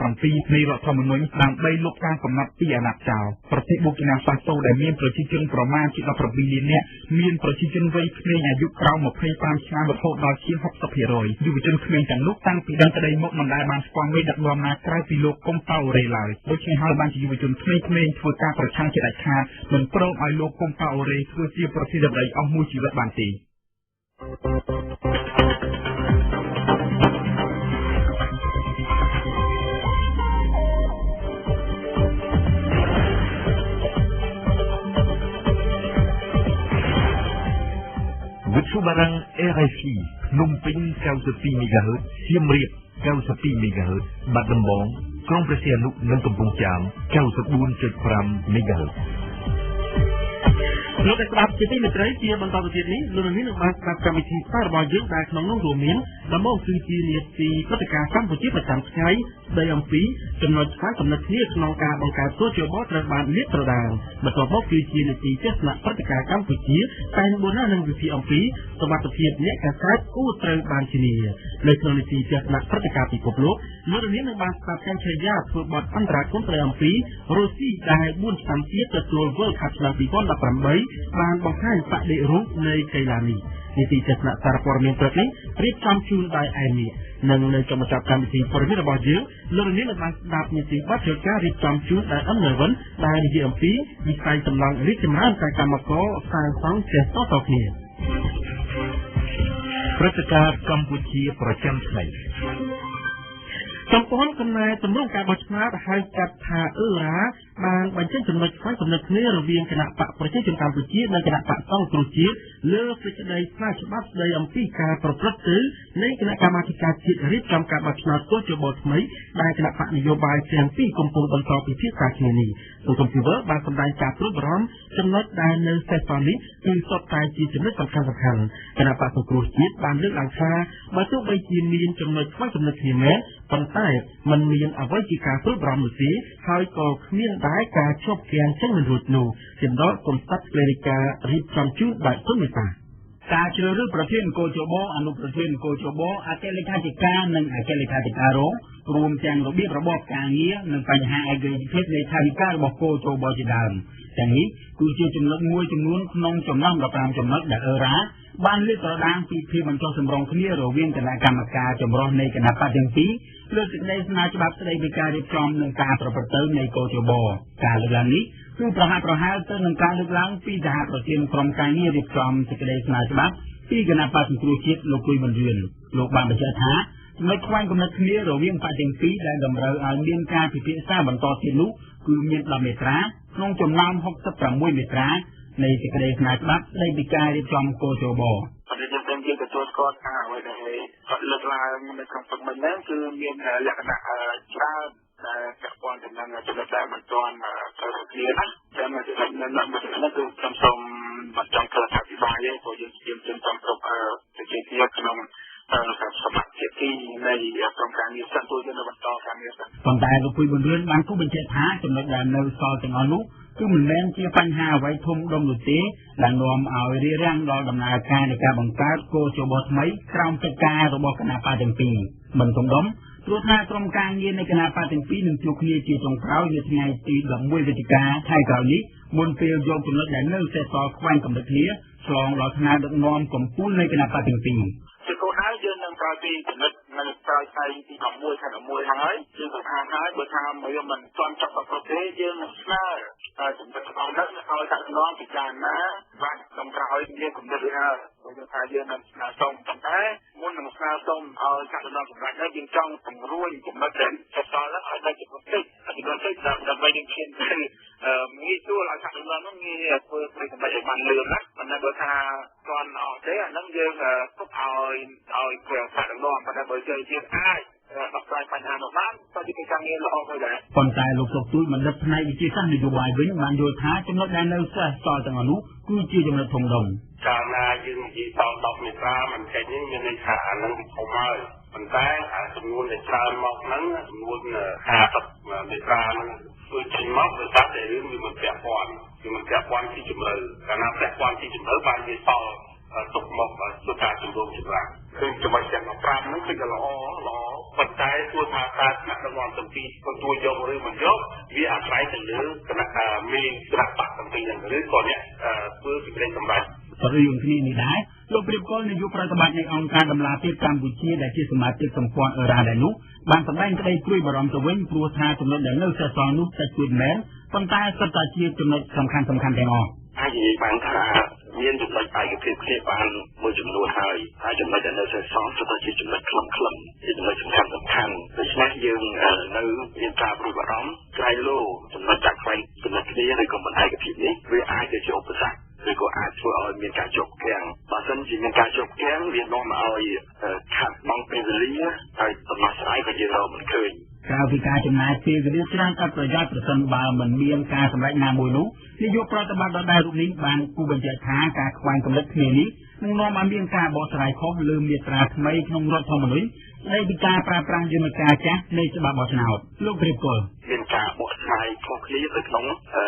37នៃរដ្ឋធម្មនុញ្ញដើម្បីលុបការកំណត់ពីអាណត្តិចោលប្រទេសប៊ូគីណាហ្វាសូដែលមានប្រជាជនប្រមាណជា17លាននាក់មានប្រជាជនវ័យក្មេងអាយុក្រោម25ឆ្នាំរហូតដល់ជាង60%យុវជនក្មេងទាំងនោះតាំងពីដឹងក្តីមកមិនដែលបានស្គាល់មេដឹកនាំណាក្រៅពីលោកកុំប៉ាអូរ៉េឡើយដូច្នេះហើយបានជាយុវជនក្មេងៗធ្វើការប្រឆាំងជាដាច់ខាតមិនព្រមឲ្យលោកកុំប៉ាអូរ៉េធ្វើជាប្រធានាធិបតីអស់មួយជីវិតបានទេវិទ្យុបារាំង RFI ភ្នំពេញ92 MHz សៀមរាប92 MHz បាត់ដំបងក្រុងព្រះសីហនុនិងកំពង់ចាម 94.5 MHz លោកអ្នកស្ដាប់ជាទីមេត្រីជាបន្តទៅទៀតនេះលោកនាងនឹងបានស្ដាប់កម្មវិធីផ្សាយរបស់យើងដែលក្នុងនោះរួមមានដំបូងគឺជានាទីព្រឹត្តិការណ៍កម្ពុជាប្រចាំថ្ងៃស្ដីអំពីចំណុចខ្វែងគំនិតគ្នាក្នុងការបង្កើតគោលនយោបាយត្រូវបានលាតត្រដាងបន្ទាប់មកគឺជានាទីទស្សនៈព្រឹត្តិការណ៍កម្ពុជាតែបូណានឹងវិភាគអំពីសុវត្ថិភាពអ្នកកាសែតគួរត្រូវបានធានានៅក្នុងនាទីទស្សនៈព្រឹត្តិការណ៍ពិភពលោកលោកនាងនឹងបានស្ដាប់ការឆាយាធ្វើបទអន្តរាគមន៍ស្ដីអំពីរុស្ស៊ីដែល4ឆ្នាំទៀតទទួល World Cup ឆ្នាំ2018បានបង្ហាញបដិរូបនៃកីឡានេះនីតិទស្សនៈសារព័ត៌មានព្រឹកនេះរៀបចំជូនដោយអែមនេះនិងនៅចុងបញ្ចប់កម្មវិធីព័ត៌មានរបស់យើងលោកនាងនឹងបានស្ដាប់នីតិបទចការរៀបចំជូនដោយអឹមនវិនដែលនិយាយអំពីវិស័យសំណង់រីកចម្រើនការកម្មករសាងសង់ផ្ទះតៗគ្នាព្រឹត្តិការណ៍កម្ពុជាប្រចាំថ្ងៃសម្ព័ន្ធកំណែទម្រង់ការបោះឆ្នោតហៅកាត់ថាអឺរ៉ាបានបញ្ចេញចំណុចខ្វែងគំនិតគ្នារវាងគណៈបក្សប្រជាជនកម្ពុជានិងគណៈបក្សសង្គ្រោះជាតិលើសេចក្តីស្នើច្បាប់ស្តីអំពីការប្រព្រឹត្តទៅនៃគណៈកម្មាធិការជាតិរៀបចំការបោះឆ្នោតគ.ជ.បថ្មីដែលគណៈបក្សនយោបាយទាំងពីរកំពុងបន្តពិភាក្សាគ្នានេះសង្គមស៊ីវិលបានសម្ដែងការព្រួយបារម្ភចំណុចដែលនៅសេសសល់នេះគឺសុទ្ធតែជាចំណុចសំខាន់ៗគណៈបក្សសង្គ្រោះជាតិបានលើកឡើងថាបើទោះបីជាមានចំណុចខ្វែងគំនិតគ្នាមែនប៉ុន្តែมันមានអ្វីជាការព្រួយបារម្ភនោះទេហើយក៏គ្មានដែរការជាប់គាំងចឹងមិនរួចនោះចំណុចកំសត់ក្លេរិការៀបចំជូនបែបសុមេតាការជ្រើសរើសប្រធានគ.ជ.បអនុប្រធានគ.ជ.បអគ្គលេខាធិការនិងអគ្គលេខាធិការរងរួមទាំងរបៀបរបបការងារនិងបញ្ហាឯករាជ្យភាពនៃថវិការបស់គ.ជ.បជាដើមទាំងនេះគឺជាចំណុចមួយចំនួនក្នុងចំណោម15ចំណុចដែលអឺរ៉ាបានលើកត្រដាងពីភាពមិនចុះសម្រុងគ្នារវាងគណៈកម្មការចម្រុះនៃគណៈបក្សទាំងពីរលើសេចក្តីស្នើច្បាប់ស្តីពីការរៀបចំនិងការប្រព្រឹត្តទៅនៃគ.ជ.បការលើកឡើងនេះគឺប្រហាក់ប្រហែលទៅនឹងការលើកឡើងពីសហប្រធានក្រុមការងាររៀបចំសេចក្តីស្នើច្បាប់ពីគណៈបក្សសង្គ្រោះជាតិលោកគួយប៊ុនរឿនលោកបានបញ្ជាក់ថាចំណុចខ្វែងគំនិតគ្នារវាងបក្សទាំងពីរដែលតម្រូវឲ្យមានការពិភាក្សាបន្តទៀតនោះគឺមាន10មាត្រាក្នុងចំណោម66មាត្រានៃសេចក្តីស្នើច្បាប់ស្តីពីការរៀបចំគ.ជ.បប្រជាជនទាំងយើងទទួលស្គាល់ថាអ្វីដែលគាត់លើកឡើងនៅក្នុងព្រឹកមិញហ្នឹងគឺមានលក្ខណៈច្រើនដែលពាក់ព័ន្ធទៅនឹងចំណុចដែលមិនទាន់ត្រូវគ្នាណាតែមកចំណុចនៅមួយនេះគឺខ្ញុំសូមមិនចង់ធ្វើអធិប្បាយទេព្រោះយើងយើងចង់គ្រប់ប្រជាជាតិក្នុងសមាជិកទីនៃក្រុមការងារសិនទូយើងនៅបន្តការងារសិនប៉ុន្តែលោកគួយប៊ុនរឿនបានគូបញ្ជាក់ថាចំណុចដែលនៅសល់ទាំងអស់នោះគឺមិនមែនជាបញ្ហាអ្វីធំដុំនោះទេដែលនាំឲ្យរារាំងដល់ដំណើរការនៃការបង្កើតគ.ជ.បថ្មីក្រោមកិច្ចការរបស់គណៈបក្សទាំងពីរមិនធំដុំព្រោះថាក្រុមការងារនៃគណៈបក្សទាំងពីរនឹងជួបគ្នាជាចុងក្រោយនៅថ្ងៃទី11វិច្ឆិកាខែក្រោយនេះមុនពេលយកចំណុចដែលនៅសេសសល់ខ្វែងគំនិតគ្នាឆ្លងដល់ថ្នាក់ដឹកនាំកំពូលនៃគណៈបក្សទាំងពីរជាគោលដៅយើងនឹងក្រោយពីចំណុចនៅក្រោយថ្ងៃទី11ខែ11ហើយយើងក៏ថាហើយបើថាមិនទាន់ចប់គ្រប់ទេយើងនឹងស្នើចំណុចទាំងអស់នោះឲ្យដឹកនាំពិចារណាបាទក្នុងក្រោយមានគំនិតរួចហើយយើងថាយើងនឹងស្នើសុំប៉ុន្តែមុននឹងស្នើសុំឲ្យដឹកនាំសម្រាប់នេះយើងចង់ពង្រួញចំណុចដែលសេសសល់នោះឲ្យได้ចំនួនតិចចំនួនតិចដើម្បីយើងឈានទៅងាយស្រួលឲ្យដឹកនាំនោះងាយធ្វើប្រតិបត្តិឲ្យបានលឿនណាប៉ុន្តែបើថាទាន់អស់ទេអានឹងយើងទុកឲ្យឲ្យព្រះដឹកនាំប៉ុន្តែបើយើងអាចដោះស្រាយបញ្ហានោះបានទៅ ជាកិច្ចការងារល្អមួយដែរ។ ប៉ុន្តែលោកសុកទូច បណ្ឌិតផ្នែកវិទ្យាសាស្ត្រនយោបាយវិញ បានយល់ថា ចំណុចដែលនៅសេសសល់ទាំងអស់នោះ គឺជាចំណុចធំដុំ។ កាលណាយើងនិយាយសល់10មាត្រាមិនចេញនេះ មានន័យថាអានឹងវាធំហើយ ប៉ុន្តែអាចំនួនដែលច្រើនមកហ្នឹង ចំនួន50មាត្រាហ្នឹងធ្វើចេញមក ដោយសារតែរឿងវាមិនពាក់ព័ន្ធ វាមិនពាក់ព័ន្ធស៊ីជម្រៅ។ កាលណាពាក់ព័ន្ធស៊ីជម្រៅ បានវាសល់ទុកមកធ្វើការជំរុំចម្រាស់។ ឃើញចំណុចទាំង15ហ្នឹង គឺល្អល្អ ប៉ុន្តែសួរថាតើថ្នាក់ដឹកនាំទាំងពីរទទួលយកឬមិនយក វាអាស្រ័យទៅលើគណៈមេគណៈបកទាំងពីរហ្នឹង ឬក៏អ្នកធ្វើសេចក្តីសម្រេច។ ស្រដៀងគ្នានេះដែរ លោកព្រាបកុល នាយកប្រតិបត្តិនៃអង្គការដំឡាភាពកម្ពុជា ដែលជាសមាជិកសម្ព័ន្ធអឺរ៉ាដែរនោះ បានសម្ដែងក្តីព្រួយបារម្ភទៅវិញ ព្រោះថាចំណុចដែលនៅសេសសល់នោះតិចតួចមែន ប៉ុន្តែសុទ្ធតែជាចំណុចសំខាន់សំខាន់ទាំងអស់។ អាចនិយាយបានថាមានចំណុចឯកភាពគ្នាបានមួយចំនួនហើយ ហើយចំណុចដែលនៅសេសសល់សុទ្ធតែជាចំណុចខ្លឹមខ្លឹម ជាចំណុចសំខាន់សំខាន់។ ដូច្នេះយើងនៅមានការព្រួយបារម្ភក្រែងលោចំណុចចាក់ខ្វែងចំណុចគ្នា ឬក៏មិនឯកភាពនេះ វាអាចទៅជាឧបសគ្គ ឬក៏អាចធ្វើឲ្យមានការជាប់គាំង។ បើសិនជាមានការជាប់គាំង វានាំឲ្យខាត់បង់ពេលវេលា ហើយដំណោះស្រាយក៏យើងរកមិនឃើញ។ ក្រៅពីការចំណាយពេលវេលាច្រើនឥតប្រយោជន៍ ប្រសិនបើមិនមានការសម្រេចណាមួយនោះ នាយកប្រតិបត្តិដដែលរូបនេះបានគូបញ្ជាក់ថា ការខ្វែងគំនិតគ្នានេះនឹងនាំឲ្យមានការបកស្រាយខុសលើមាត្រាថ្មីក្នុងរដ្ឋធម្មនុញ្ញ ស្ដីពីការប្រើប្រាស់យន្តការចាស់នៃច្បាប់បោះឆ្នោត។ លោកព្រាបកុល មានការបកស្រាយខុសគ្នាទៅក្នុង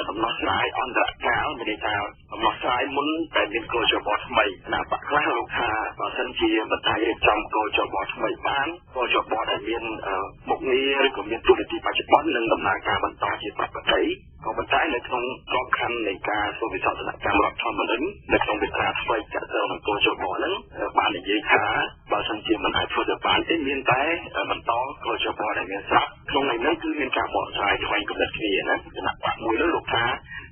ដំណោះស្រាយអន្តរកាល មានន័យថាដំណោះស្រាយមុនតែមានកោជបថ្មី។ គណៈបកខ្លះលោកថា បើសិនជាមិនអាចរៀបចំកោជបថ្មីបាន កោជបដែលមានមុខងារឬក៏មានទូនាទីបច្ចុប្បន្ននឹងដំណើរការបន្តជាបកតិ ក៏ប៉ុន្តែនៅក្នុងក្របខ័ណ្ឌនៃការធ្វើវិសោធនកម្មរដ្ឋធម្មនុញ្ញ នៅក្នុងវិត្រាថ្មីចាក់ទៅនឹងកោជបហ្នឹង បាននិយាយថា បើសិនជាមិនអាចធ្វើទៅបានទេ មានតែបន្តកោជបដែលមានស្រាប់។ ក្នុងន័យហ្នឹងគឺមានការបកស្រាយខ្វែងគំនិតគ្នាណា។ គណៈបកមួយនោះលោកថា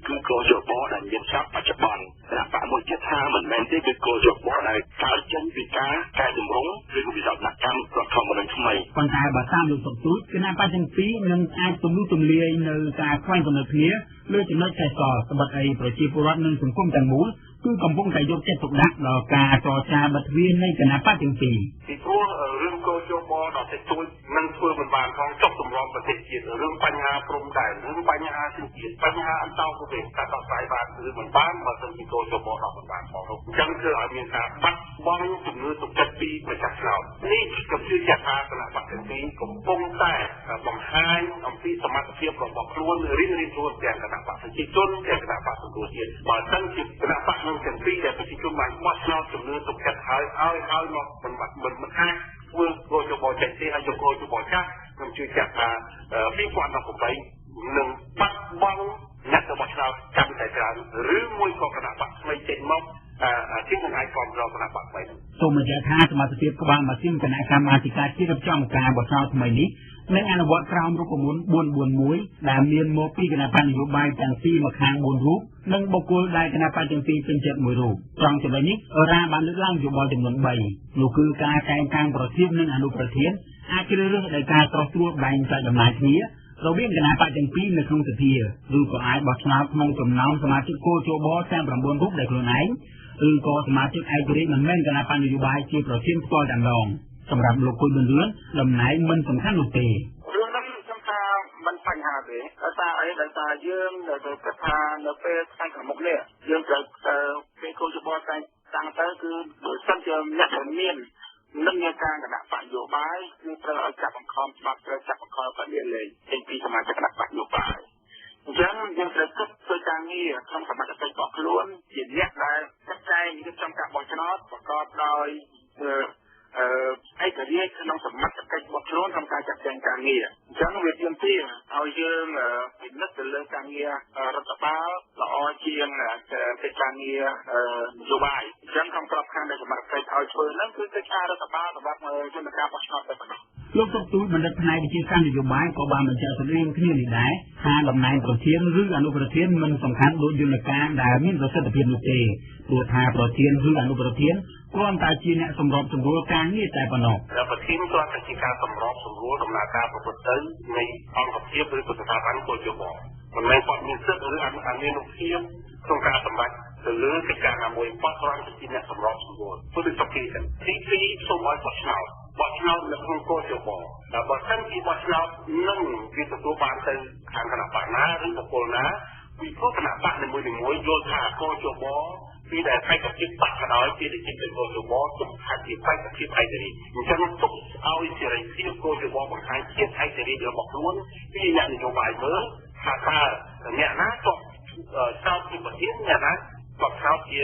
គឺកោជបដែលមានស្រាប់បច្ចុប្បន្ន គណៈបកមួយទៀតថាមិនមែនទេ គឺកោជបដែលកើតចេញពីការកែតម្រង់ឬវិសោធនកម្មរដ្ឋធម្មនុញ្ញថ្មី។ ប៉ុន្តែបើតាមលោកសុកទូច គណៈបកទាំងពីរនឹងអាចទម្លុះទម្លាយនៅការខ្វែងគំនិតគ្នាលើចំណុចសេសសល់ ត្បិតអីប្រជាពលរដ្ឋនិងសង្គមទាំងមូលគឺកំពុងតែយកចិត្តទុកដាក់ដល់ការចរចាបិទទ្វារនៃគណៈបកទាំងពីរ ពីព្រោះរឿងកោជបដ៏តិចតួចនឹងធ្វើមិនបានផង ចុះសម្របប្រទេសជាតិ រឿងបញ្ហាព្រំដែន រឿងបញ្ហាសញ្ជាតិ បញ្ហាអន្តោប្រវេសន៍ តើដោះស្រាយបានឬមិនបាន បើសិនជាកោជបដោះមិនបានផងនោះ? អញ្ចឹងធ្វើឲ្យមានការបាត់បង់ជំនឿទុកចិត្តពីម្ចាស់ឆ្នោត។ នេះក៏ជឿជាក់ថាគណៈបកទាំងពីរកំពុងតែបង្ហាញអំពីសមត្ថភាពរបស់ខ្លួនរៀងៗខ្លួន ទាំងគណៈបកប្រជាជន ទាំងគណៈបកសង្គ្រោះជាតិ។ បើសិនជាគណៈបកនឹងទាំងពីរដែលប្រជាជនបានបោះឆ្នោតជំនឿទុកចិត្តហើយឲ្យហើយមកមិនមិនអាចធ្វើគោលបចេញទេ ហើយយកគោលបចាស់ ខ្ញុំជឿជាក់ថា2018នឹងបាត់បង់អ្នកទៅបោះឆ្នោតកាន់តែច្រើន ឬមួយក៏គណៈបកថ្មីចេញមក ជាមិនអាចគ្រប់គ្រងគណៈបកថ្មី។ សូមបញ្ជាក់ថា សមាជិកក្បាលម៉ាស៊ីនគណៈកម្មាធិការជាតិរៀបចំការបោះឆ្នោតថ្មីនេះ នឹងអនុវត្តក្រោមរូបមន្ត441 ដែលមានមកពីគណៈបកនយោបាយទាំងពីរម្ខាង4រូប និងបុគ្គលដែលគណៈបកទាំងពីរពេញចិត្តមួយរូប។ ត្រង់ចំណុចនេះ អឺរ៉ាបានលើកឡើងយោបល់ចំនួន3 នោះគឺការតែងតាំងប្រធាននិងអនុប្រធានអាចជ្រើសរើសដោយការត្រោះត្រួតបែងចែកអំណាចគ្នារវាងគណៈបកទាំងពីរនៅក្នុងសភា ឬក៏អាចបោះឆ្នោតក្នុងចំណោមសមាជិកគោលជបទាំង9រូបដោយខ្លួនឯង ឬក៏សមាជិកឯករាជ្យមិនមែនគណៈបកនយោបាយជាប្រធានផ្ទាល់តែម្ដង។ សម្រាប់លោកគុយប៊ុនរឿន តំណែងមិនសំខាន់នោះទេ។ រឿងហ្នឹងខ្ញុំថាមិនបញ្ហាទេ ដោយសារអី ដោយសារយើងនៅគិតថានៅពេលថ្ងៃខាងមុខនេះ យើងត្រូវពេលគោលជបតែងតាំងទៅ គឺបើសិនជាអ្នកដែលមាននិន្នាការគណៈបកនយោបាយ គឺត្រូវឲ្យចាប់បង្ខំច្បាប់ ត្រូវចាប់បង្ខំគាត់លាលែងចេញពីសមាជិកគណៈបកនយោបាយ។ អញ្ចឹងយើងត្រូវគិតធ្វើការងារក្នុងសមត្ថកិច្ចរបស់ខ្លួន ជាអ្នកដែលចាត់ចែងរៀបចំការបោះឆ្នោតប្រកបដោយឯករាជ្យក្នុងសមត្ថកិច្ចរបស់ខ្លួនក្នុងការចាត់ចែងការងារ។ អញ្ចឹងវាទាមទារឲ្យយើងពិនិត្យទៅលើការងាររដ្ឋបាលល្អជាងកិច្ចការងារនយោបាយ។ អញ្ចឹងក្នុងក្របខ័ណ្ឌដែលសមត្ថកិច្ចឲ្យធ្វើហ្នឹង គឺកិច្ចការរដ្ឋបាលសម្រាប់យន្តការបោះឆ្នោតតែប៉ុណ្ណោះ។ លោកសុកទូច បណ្ឌិតផ្នែកវិទ្យាសាស្ត្រនយោបាយ ក៏បានបញ្ជាក់ស្រដៀងគ្នានេះដែរថា តំណែងប្រធានឬអនុប្រធានមិនសំខាន់ដូចយន្តការដែលមានប្រសិទ្ធភាពនោះទេ ព្រោះថាប្រធានឬអនុប្រធានគ្រាន់តែជាអ្នកសម្របសម្រួលការងារតែប៉ុណ្ណោះ។ ប្រធានគ្រាន់តែជាការសម្របសម្រួលដំណើរការប្រព្រឹត្តទៅនៃអង្គភាពឬក៏ស្ថាប័នកោជប មិនមែនគាត់មានសិទ្ធិឬអនុភាពក្នុងការសម្រេចទៅលើកិច្ចការណាមួយ គាត់គ្រាន់តែជាអ្នកសម្របសម្រួល ធ្វើដូចសុខីចឹង។ ទី2 សូមឲ្យបោះឆ្នោត បោះឆ្នោតនៅក្នុងគ.ជ.បបើសិនជាបោះឆ្នោតនឹងវាទទួលបានទៅខាងគណបក្សណាឬបុគ្គលណាពីព្រោះគណបក្សនីមួយៗយល់ថាគ.ជ.បពីដែលបេក្ខភាពបក្សក៏ដោយពីដែលចេញពីគ.ជ.បទុកថាជាបេក្ខភាពឯករាជ្យអញ្ចឹងទុកឲ្យសេរីភាពគ.ជ.បបង្ហាញភាពឯករាជ្យរបស់ខ្លួនពីអ្នកនយោបាយមើលថាតើអ្នកណាជាប់ឆ្នោតជាប្រធានអ្នកណាជាប់ឆ្នោតជា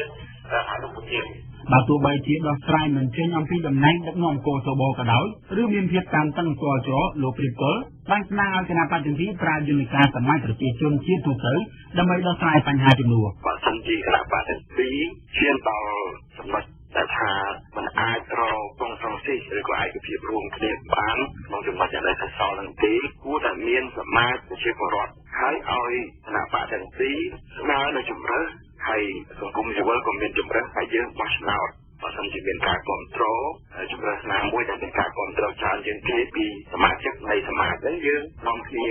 អនុប្រធាន បើទោះបីជាដោះស្រាយមិនចេញអំពីតំណែងដឹកនាំគ.ជ.បក៏ដោយឬមានភាពតានតឹងទាល់ច្រកលោកព្រាបកុលបានស្នើឲ្យគណបក្សទាំងពីរប្រើយន្តការសមាជប្រជាជនជាទូទៅដើម្បីដោះស្រាយបញ្ហាជំនួស បើសិនជាគណបក្សទាំងពីរឈានដល់ចំណុចដែលថាมันអាចរកកងសង្ស៊ីឬក៏ឯកភាពរួមគ្នាបានក្នុងចំណុចដែលសេសសល់នឹងទេគួរតែមានសមាជប្រជាពលរដ្ឋហើយឲ្យគណបក្សទាំងពីរស្នើនៅជំរើសហើយសង្គមស៊ីវិលក៏មានជំរើសហើយយើងបោះឆ្នោតបើសិនជាមានការគ្រប់គ្រងជំរើសណាមួយដែលមានការគ្រប់គ្រងច្រើនជាងគេពីសមាជិកនៃសមាជហ្នឹងយើងនាំគ្នា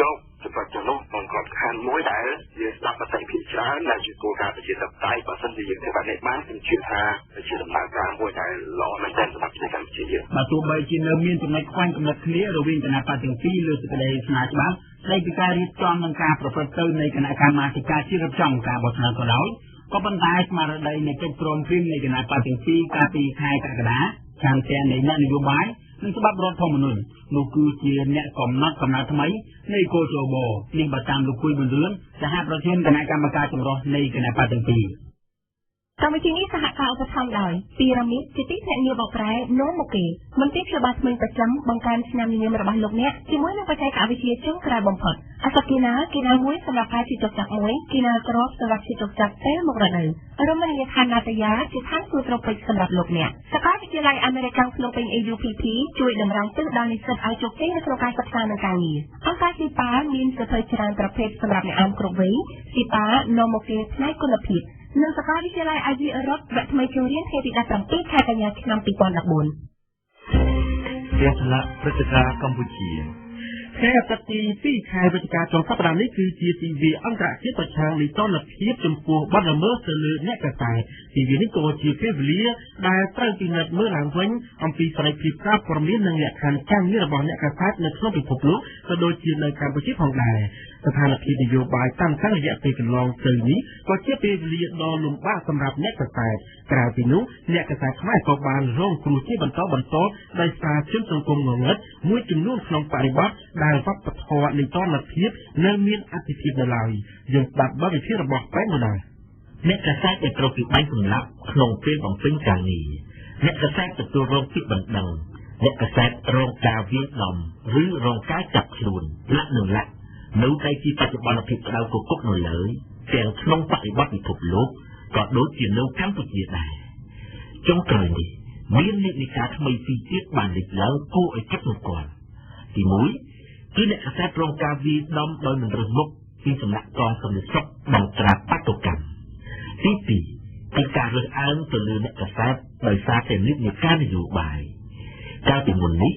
យកចំណុចទាំងនោះក្នុងក្របខ័ណ្ឌមួយដែលយើងស្ដាប់មតិភាគច្រើនដែលជាគោលការណ៍ប្រជាធិបតេយ្យបើសិនជាយើងធ្វើបែបនេះបានខ្ញុំជឿថាជាដំណើរការមួយដែលល្អមែនទែនសម្រាប់ប្រទេសកម្ពុជាយើង បើទោះបីជានៅមានចំណុចខ្វែងគំនិតគ្នារវាងគណបក្សទាំងពីរលើសេចក្តីស្នើច្បាប់ស្តីពីការរៀបចំនិងការប្រព្រឹត្តទៅនៃគណៈកម្មាធិការជាតិរៀបចំការបោះឆ្នោតក៏ដោយក៏ប៉ុន្តែស្មារតីនៃកិច្ចព្រមព្រៀងនៃគណបក្សទាំងពីរកាលពីខែកក្កដាឆន្ទៈនៃអ្នកនយោបាយនិងច្បាប់រដ្ឋធម្មនុញ្ញនោះគឺជាអ្នកកំណត់កំណត់ថ្មីនៃគ.ជ.បនេះបើតាមលោកគួយប៊ុនរឿនសហប្រធានគណៈកម្មការចម្រុះនៃគណបក្សទាំងពីរ កម្មវិធីនេះសហការឧបត្ថម្ភដោយពីរ៉ាមីតជាទីភ្នាក់ងារបកប្រែនាំមកគេមន្ទីរព្យាបាលធ្មេញប្រចាំបង្កើនស្នាមញញឹមរបស់លោកអ្នកជាមួយនឹងបច្ចេកវិទ្យាចុងក្រោយបំផុតអសគីណាគីណាមួយសម្រាប់ការជិះចុកចាប់មួយគីណាក្របសម្រាប់ជិះចុកចាប់ពេលមករដូវរមណីយដ្ឋាននាតយ៉ាជាឋានសួគ៌ត្រូពិចសម្រាប់លោកអ្នកសាកលវិទ្យាល័យអាមេរិកភ្នំពេញ AUPP ជួយតម្រង់ទិសដល់និស្សិតឲ្យជោគជ័យនៅក្នុងការសិក្សានិងការងារអង្គការស៊ីប៉ាមានសៀវភៅច្រើនប្រភេទសម្រាប់អ្នកអានគ្រប់វ័យស៊ីប៉ានាំមកគេផ្នែកគុណភាពនិងសាកលវិទ្យាល័យអាស៊ីអឺរ៉ុបវគ្គថ្មីចូលរៀនថ្ងៃទី17ខែកញ្ញាឆ្នាំ2014 ទស្សនៈព្រឹត្តិការណ៍កម្ពុជា ថ្ងៃអាទិត្យទី2ខែវិច្ឆិកាចុងសប្តាហ៍នេះគឺជាទិវាអន្តរជាតិប្រឆាំងនីតិរដ្ឋភាពចំពោះបទល្មើសទៅលើអ្នកកាសែតទិវានេះក៏ជាពេលវេលាដែលត្រូវពិនិត្យមើលឡើងវិញអំពីសេរីភាពសារព័ត៌មាននិងលក្ខខណ្ឌការងាររបស់អ្នកកាសែតនៅក្នុងពិភពលោកក៏ដូចជានៅកម្ពុជាផងដែរស្ថានភាពនយោបាយតាំងតាំងរយៈពេលកន្លងទៅនេះក៏ជាពេលវេលាដ៏លំបាកសម្រាប់អ្នកកាសែតក្រៅពីនោះអ្នកកាសែតខ្មែរក៏បានរងគ្រោះជាបន្តបន្ទាប់ដោយសារជនសង្គមងងឹតមួយចំនួនក្នុងបរិបទដែលវប្បធម៌នីតិរដ្ឋភាពនៅមានអត្ថិភាពនៅឡើយយើងស្ដាប់បទវិភាគរបស់ប្រែមណា អ្នកកាសែតដែលត្រូវគេបាញ់សម្លាប់ក្នុងពេលបំពេញការងារអ្នកកាសែតទទួលរងពាក្យបណ្ដឹងអ្នកកាសែតរងការវាយដំឬរងការចាប់ខ្លួនលាក់នឹងលាក់នៅតែជាបច្ចុប្បន្នភាពក្តៅគគុកនៅឡើយទាំងក្នុងបរិបទពិភពលោកក៏ដូចជានៅកម្ពុជាដែរចុងក្រោយនេះមាននិន្នាការថ្មីពីរទៀតបានលេចឡើងគួរឲ្យកត់សម្គាល់ទី1គឺអ្នកកាសែតរងការវាយដំដោយមិនរើសមុខពីសំណាក់កងសន្តិសុខបង្ក្រាបបាតុកម្មទី2គឺការរើសអើងទៅលើអ្នកកាសែតដោយសារតែនិន្នាការនយោបាយកាលពីមុននេះ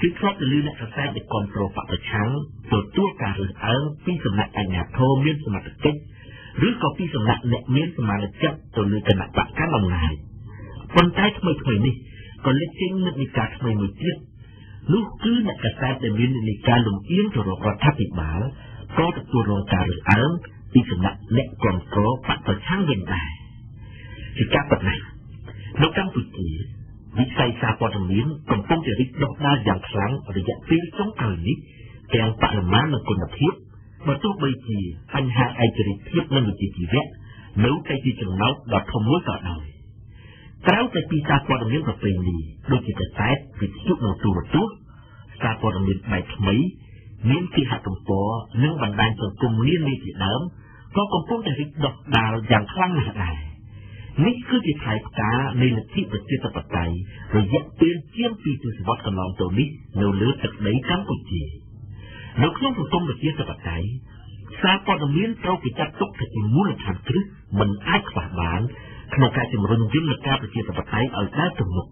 គឺធ្លាប់ទៅលើអ្នកកាសែតដែលគាំទ្របក្សប្រឆាំងទទួលការរើសអើងពីសំណាក់អាជ្ញាធរមានសមត្ថកិច្ចឬក៏ពីសំណាក់អ្នកមានសមាជិកទៅលើគណបក្សកាន់អំណាចប៉ុន្តែថ្មីៗនេះក៏លេចចេញនិន្នាការថ្មីមួយទៀតនោះគឺអ្នកកាសែតដែលមាននិន្នាការលំអៀងទៅរករដ្ឋាភិបាលក៏ទទួលរងការរើសអើងពីសំណាក់អ្នកគាំទ្របក្សប្រឆាំងវិញដែរជាការពិតណាស់នៅកម្ពុជាវិស័យសារព័ត៌មានកំពុងតែរីកដុះដាលយ៉ាងខ្លាំងរយៈពេលចុងក្រោយនេះទាំងបរិមាណនិងគុណភាពបើទោះបីជាបញ្ហាឯករាជ្យភាពនិងវិជ្ជាជីវៈនៅតែជាចំណោទដ៏ធំមួយក៏ដោយក្រៅតែពីសារព័ត៌មានប្រពៃណីដូចជាកាសែតវិទ្យុនិងទូរទស្សន៍សារព័ត៌មានបែបថ្មីមានគេហទំព័រនិងបណ្ដាញសង្គមនានាជាដើមក៏កំពុងតែរីកដុះដាលយ៉ាងខ្លាំងណាស់ដែរនេះគឺជាផ្លែផ្កានៃលទ្ធិប្រជាធិបតេយ្យរយៈពេលជាង2ទសវត្សរ៍កន្លងទៅនេះនៅលើទឹកដីកម្ពុជានៅក្នុងសង្គមប្រជាធិបតេយ្យសារព័ត៌មានត្រូវគេចាត់ទុកថាជាមូលដ្ឋានគ្រឹះមិនអាចខ្វះបានក្នុងការជំរុញយន្តការប្រជាធិបតេយ្យឲ្យដើរទៅមុខ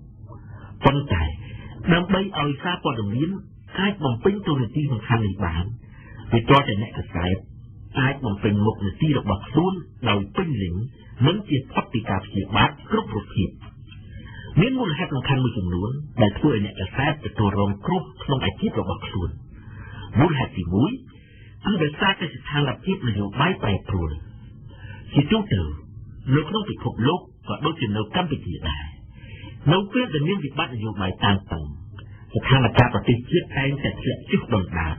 ប៉ុន្តែដើម្បីឲ្យសារព័ត៌មានអាចបំពេញតួនាទីសំខាន់នេះបានវាទាល់តែអ្នកកាសែតអាចបំពេញមុខនាទីរបស់ខ្លួនដោយពេញលេញនិងជាផុតពីការព្យាបាទគ្រប់រូបភាព មានមូលហេតុសំខាន់មួយចំនួនដែលធ្វើឲ្យអ្នកកាសែតទទួលរងគ្រោះក្នុងអាជីពរបស់ខ្លួនមូលហេតុទី1គឺដោយសារតែស្ថានភាពនយោបាយប្រែប្រួលជាទូទៅនៅក្នុងពិភពលោកក៏ដូចជានៅកម្ពុជាដែរនៅពេលដែលមានវិបត្តិនយោបាយតានតឹងស្ថានភាពប្រទេសជាតិតែងតែធ្លាក់ចុះដុនដាប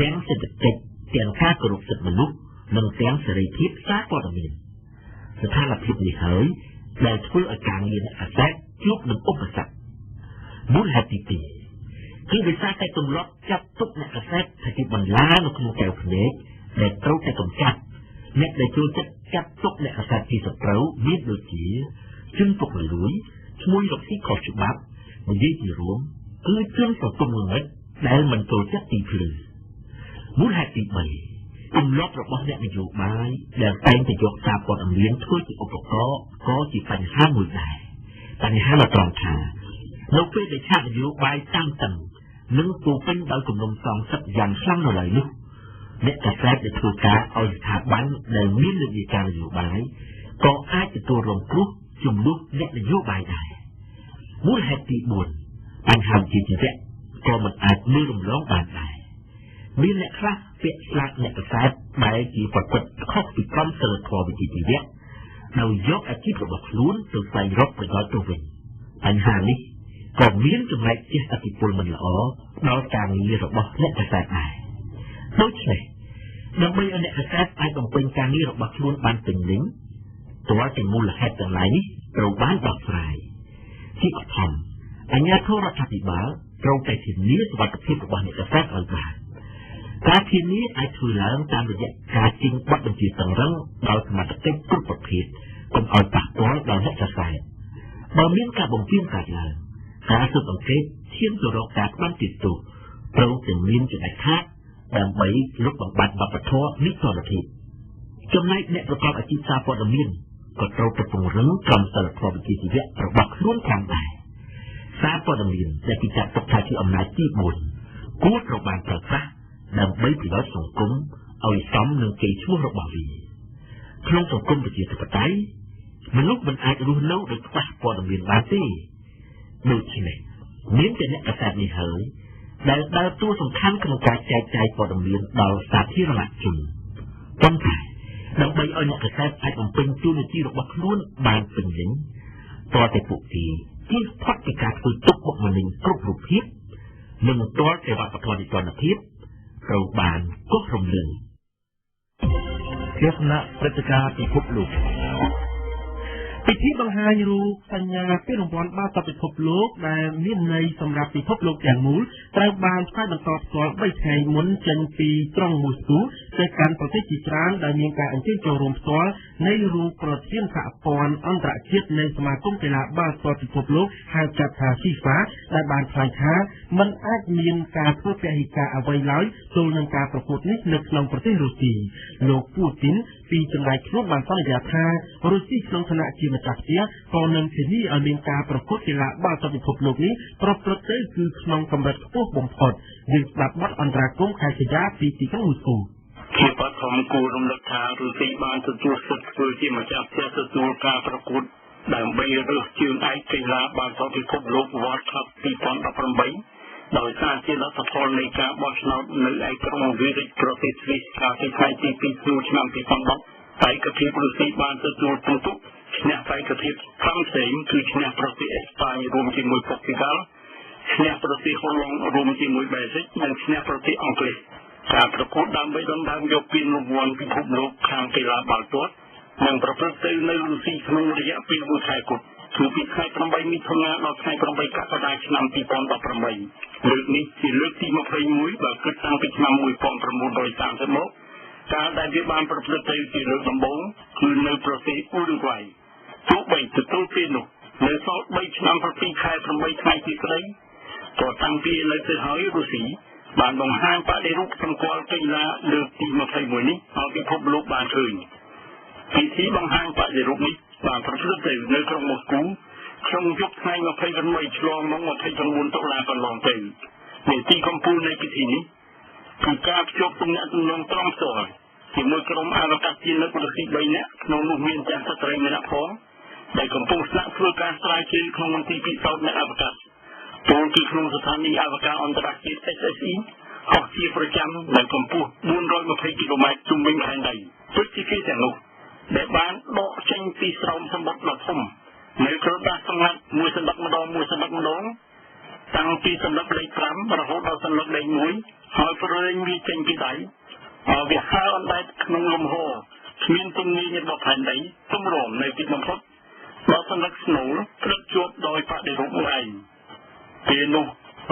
ទាំងសេដ្ឋកិច្ចទាំងការគោរពសិទ្ធិមនុស្សនិងទាំងសេរីភាពសារព័ត៌មានស្ថានភាពនេះហើយដែលធ្វើឲ្យការងារអ្នកកាសែតជួបនឹងឧបសគ្គមូលហេតុទី2គឺដោយសារតែទម្លាប់ចាត់ទុកអ្នកកាសែតថាជាបន្លានៅក្នុងកែវភ្នែកដែលត្រូវតែកម្ចាត់អ្នកដែលចូលចិត្តចាត់ទុកអ្នកកាសែតជាសត្រូវមានដូចជាជនពុករលួយឈ្មោះរកស៊ីខុសច្បាប់និយាយជារួមគឺជនសង្គមងងឹតដែលមិនចូលចិត្តទីភ្លឺមូលហេតុទី3ទម្លាប់របស់អ្នកនយោបាយដែលតែងតែយកសារព័ត៌មានធ្វើជាឧបករណ៍ក៏ជាបញ្ហាមួយដែរបញ្ហានៅត្រង់ថានៅពេលដែលឆាកនយោបាយតាំងតឹងនិងពោពេញដោយគំនុំសងសឹកយ៉ាងខ្លាំងនៅឡើយនោះអ្នកកាសែតដែលធ្វើការឲ្យស្ថាប័នដែលមាននិន្នាការនយោបាយក៏អាចទទួលរងគ្រោះជំនួសអ្នកនយោបាយដែរមូលហេតុទី4បញ្ហាជីវៈក៏មិនអាចមើលរំលងបានដែរមានអ្នកខ្លះពាក់ស្លាកអ្នកកាសែតបែរជាប្រព្រឹត្តខុសពីក្រមសីលធម៌វិជ្ជាជីវៈដោយយកអាជីពរបស់ខ្លួនទៅស្វែងរកប្រយោជន៍ទៅវិញបញ្ហានេះក៏មានចំណែកជះឥទ្ធិពលមិនល្អដល់ការងាររបស់អ្នកកាសែតដែរដូច្នេះដើម្បីឲ្យអ្នកកាសែតអាចបំពេញការងាររបស់ខ្លួនបានពេញលេញទាល់តែមូលហេតុទាំងឡាយនេះត្រូវបានដោះស្រាយជាបឋមអាជ្ញាធររដ្ឋាភិបាលត្រូវតែធានាសុវត្ថិភាពរបស់អ្នកកាសែតឲ្យបានការធានាអាចធ្វើឡើងតាមរយៈការចេញបទបញ្ជាតឹងរឹងដល់សមត្ថកិច្ចគ្រប់ប្រភេទកុំឲ្យប៉ះពាល់ដល់អ្នកកាសែតបើមានការបំពានកើតឡើងការស៊ើបអង្កេតឈានទៅរកការផ្ដន្ទាទោសត្រូវតែមានជាដាច់ខាតដើម្បីលុបបំបាត់វប្បធម៌និទ្ទណ្ឌភាពចំណែកអ្នកប្រកបអាជីពសារព័ត៌មានក៏ត្រូវតែពង្រឹងក្រមសីលធម៌វិជ្ជាជីវៈរបស់ខ្លួនផងដែរសារព័ត៌មានដែលគេចាត់ទុកថាជាអំណាចទី4គួរត្រូវបានប្រើប្រាស់ដើម្បីប្រយោជន៍សង្គមឲ្យសមនឹងកេរ្តិ៍ឈ្មោះរបស់វាក្នុងសង្គមប្រជាធិបតេយ្យមនុស្សមិនអាចរស់នៅដោយខ្វះព័ត៌មានបានទេដូច្នេះមានតែអ្នកកាសែតនេះហើយដែលដើរតួសំខាន់ក្នុងការចែកចាយព័ត៌មានដល់សាធារណជនប៉ុន្តែដើម្បីឲ្យអ្នកកាសែតអាចបំពេញតួនាទីរបស់ខ្លួនបានពេញលេញទាល់តែពួកគេជៀសផុតពីការធ្វើទុក្ខបុកម្នេញគ្រប់រូបភាពនិងទាល់តែវប្បធម៌និទ្ទណ្ឌភាពត្រូវបានកោះរំលងទស្សនៈព្រឹត្តិការណ៍ពិភពលោកពិធីបង្ហាញរូបសញ្ញាពានរង្វាន់បាល់ទាត់ពិភពលោកដែលមានន័យសម្រាប់ពិភពលោកទាំងមូលត្រូវបានផ្សាយបន្តផ្ទាល់3ថ្ងៃមុនចេញពីក្រុងមូស្គូទៅកាន់ប្រទេសជាច្រើនដែលមានការអញ្ជើញចូលរួមផ្ទាល់នៃរូបប្រធានសហព័ន្ធអន្តរជាតិនៃសមាគមកីឡាបាល់ទាត់ពិភពលោកហៅកាត់ថា FIFA ដែលបានថ្លែងថាមិនអាចមានការធ្វើពហិការអ្វីឡើយទល់នឹងការប្រកួតនេះនៅក្នុងប្រទេសរុស្ស៊ីលោកពូទីនពីចំណែកខ្លួនបានសន្យាថារុស្ស៊ីក្នុងឋានៈជាម្ចាស់ផ្ទះក៏នឹងធានាឲ្យមានការប្រកួតកីឡាបាល់ទាត់ពិភពលោកនេះប្រព្រឹត្តទៅគឺក្នុងកម្រិតខ្ពស់បំផុតយើងស្ដាប់បទអន្តរាគមន៍ខែកញ្ញាពីទីក្រុងមូស្គូជាបឋមគួររំលឹកថារុស្ស៊ីបានទទួលសិទ្ធិធ្វើជាម្ចាស់ផ្ទះទទួលការប្រកួតដើម្បីរើសជើងឯកកីឡាបាល់ទាត់ពិភពលោក World Cup 2018ដោយសារជាលទ្ធផលនៃការបោះឆ្នោតនៅឯក្រុងវីរិចប្រទេសស្វីសកាលពីថ្ងៃទី2ធ្នូឆ្នាំ2010បេក្ខភាពរុស្ស៊ីបានទទួលពិន្ទុឈ្នះបេក្ខភាព5ផ្សេងគឺឈ្នះប្រទេសអេស្ប៉ាញរួមជាមួយប៉ូទុយហ្គាល់ឈ្នះប្រទេសហូឡង់រួមជាមួយបែលហ្សិកនិងឈ្នះប្រទេសអង់គ្លេសការប្រកួតដើម្បីដណ្ដើមយកពានរង្វាន់ពិភពលោកខាងកីឡាបាល់ទាត់នឹងប្រព្រឹត្តទៅនៅរុស្ស៊ីក្នុងរយៈពេល1ខែគត់គឺពីថ្ងៃ8មិថុនាដល់ថ្ងៃ8កក្កដាឆ្នាំ2018លើកនេះជាលើកទី21បើគិតតាំងពីឆ្នាំ1930មកកាលដែលវាបានប្រព្រឹត្តទៅជាលើកដំបូងគឺនៅប្រទេសអ៊ុរុហ្គាយទោះបីទទួលពេលនោះនៅសល់3ឆ្នាំ7ខែ8ថ្ងៃទីស្ដីក៏តាំងពីឥឡូវទៅហើយរុស្ស៊ីបានបង្ហាញបដិរូបសម្គាល់កីឡាលើកទី21នេះឲ្យពិភពលោកបានឃើញពិធីបង្ហាញបដិរូបនេះបានប្រព្រឹត្តទៅនៅក្រុងមូស្គូក្នុងយប់ថ្ងៃ28ឆ្លងមក29តុលាកន្លងទៅនីតិកម្ពុជានៃពិធីនេះគឺការភ្ជាប់ទំនាក់ទំនងត្រង់ផ្ទាល់ជាមួយក្រុមអរកាសយាននៅរុស្ស៊ី3នាក់ក្នុងនោះមានទាំងស្ត្រីម្នាក់ផង ដែលកំពុងស្នាក់ធ្វើការស្រាវជ្រាវក្នុងមន្ទីរពិសោធន៍នៃអវកាសពោលគឺក្នុងស្ថានីយ៍អវកាសអន្តរជាតិ SSE ហោះជាប្រចាំនៅកម្ពស់420គីឡូម៉ែត្រជុំវិញផែនដីពិតជាគេទាំងនោះដែលបានដកចេញពីស្រោមសម្បត្តិដ៏ធំនៅក្រដាសសម្ងាត់មួយសន្លឹកម្ដងមួយសន្លឹកម្ដងតាំងពីសន្លឹកលេខ5រហូតដល់សន្លឹកលេខ1ហើយប្រេងវាចេញពីដៃវាហើរអណ្ដែតក្នុងលំហគ្មានទំនាញរបស់ផែនដីទម្រាំនៅទីបំផុតដល់សន្លឹកស្នូលផ្ដិតជាប់ដោយបដិរូបនោះឯងពេលនោះ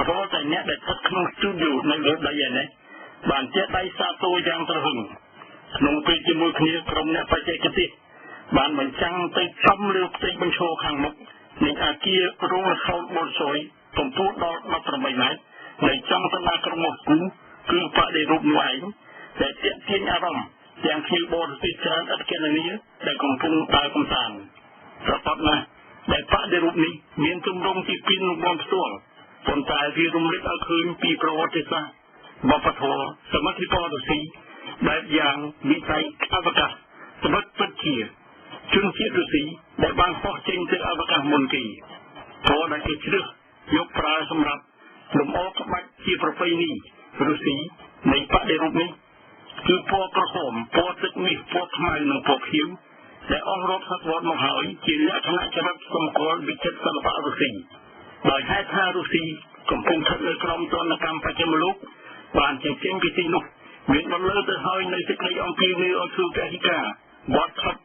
រាល់តែអ្នកដែលស្ថិតក្នុងស្ទូឌីយោនៅលើដីឯនេះបានទះដៃសាទរយ៉ាងទ្រហឹងក្នុងពេលជាមួយគ្នាក្រុមអ្នកបច្ចេកទេសបានបញ្ចាំងទៅចំលើផ្ទៃបញ្ឈរខាងមុខនៃអាគាររោងល្ខោនបូលស៊យកម្ពស់ដល់18ម៉ែត្រនៅចំកណ្ដាលក្រុងម៉ូស្គូគឺបដិរូបនោះឯងដែលទាក់ទាញអារម្មណ៍ទាំងភ្ញៀវបរទេសច្រើនឥតគណនាដែលកំពុងដើរកម្សាន្តប្រកបណាស់ដែលបដិរូបនេះមានទម្រង់ជាពានរង្វាន់ផ្ទាល់ប៉ុន្តែវារំលេចឲ្យឃើញពីប្រវត្តិសាស្ត្រវប្បធម៌សមិទ្ធផលរុស្ស៊ីបែបយ៉ាងវិស័យអវកាសសម្រាប់ពិតជាជនជាតិរុស្ស៊ីដែលបានហោះចេញទៅអវកាសមុនគេព្រោះដែលគេជ្រើសយកប្រើសម្រាប់លម្អក្បាច់ជាប្រពៃណីរុស្ស៊ីនៃបដិរូបនេះគឺពណ៌ក្រហមពណ៌ទឹកមាសពណ៌ខ្មៅនិងពណ៌ខៀវដែលអស់រាប់សតវត្សមកហើយជាលក្ខណៈចរិតសម្គាល់វិចិត្រសិល្បៈរុស្ស៊ីដោយហេតុថារុស្ស៊ីកំពុងស្ថិតនៅក្រោមទណ្ឌកម្មបច្ចិមលោកបានចេញពីទីនោះមានបន្លឺទៅហើយនៅសេចក្តីអំពាវនាវឲ្យធ្វើពហិការ World Cup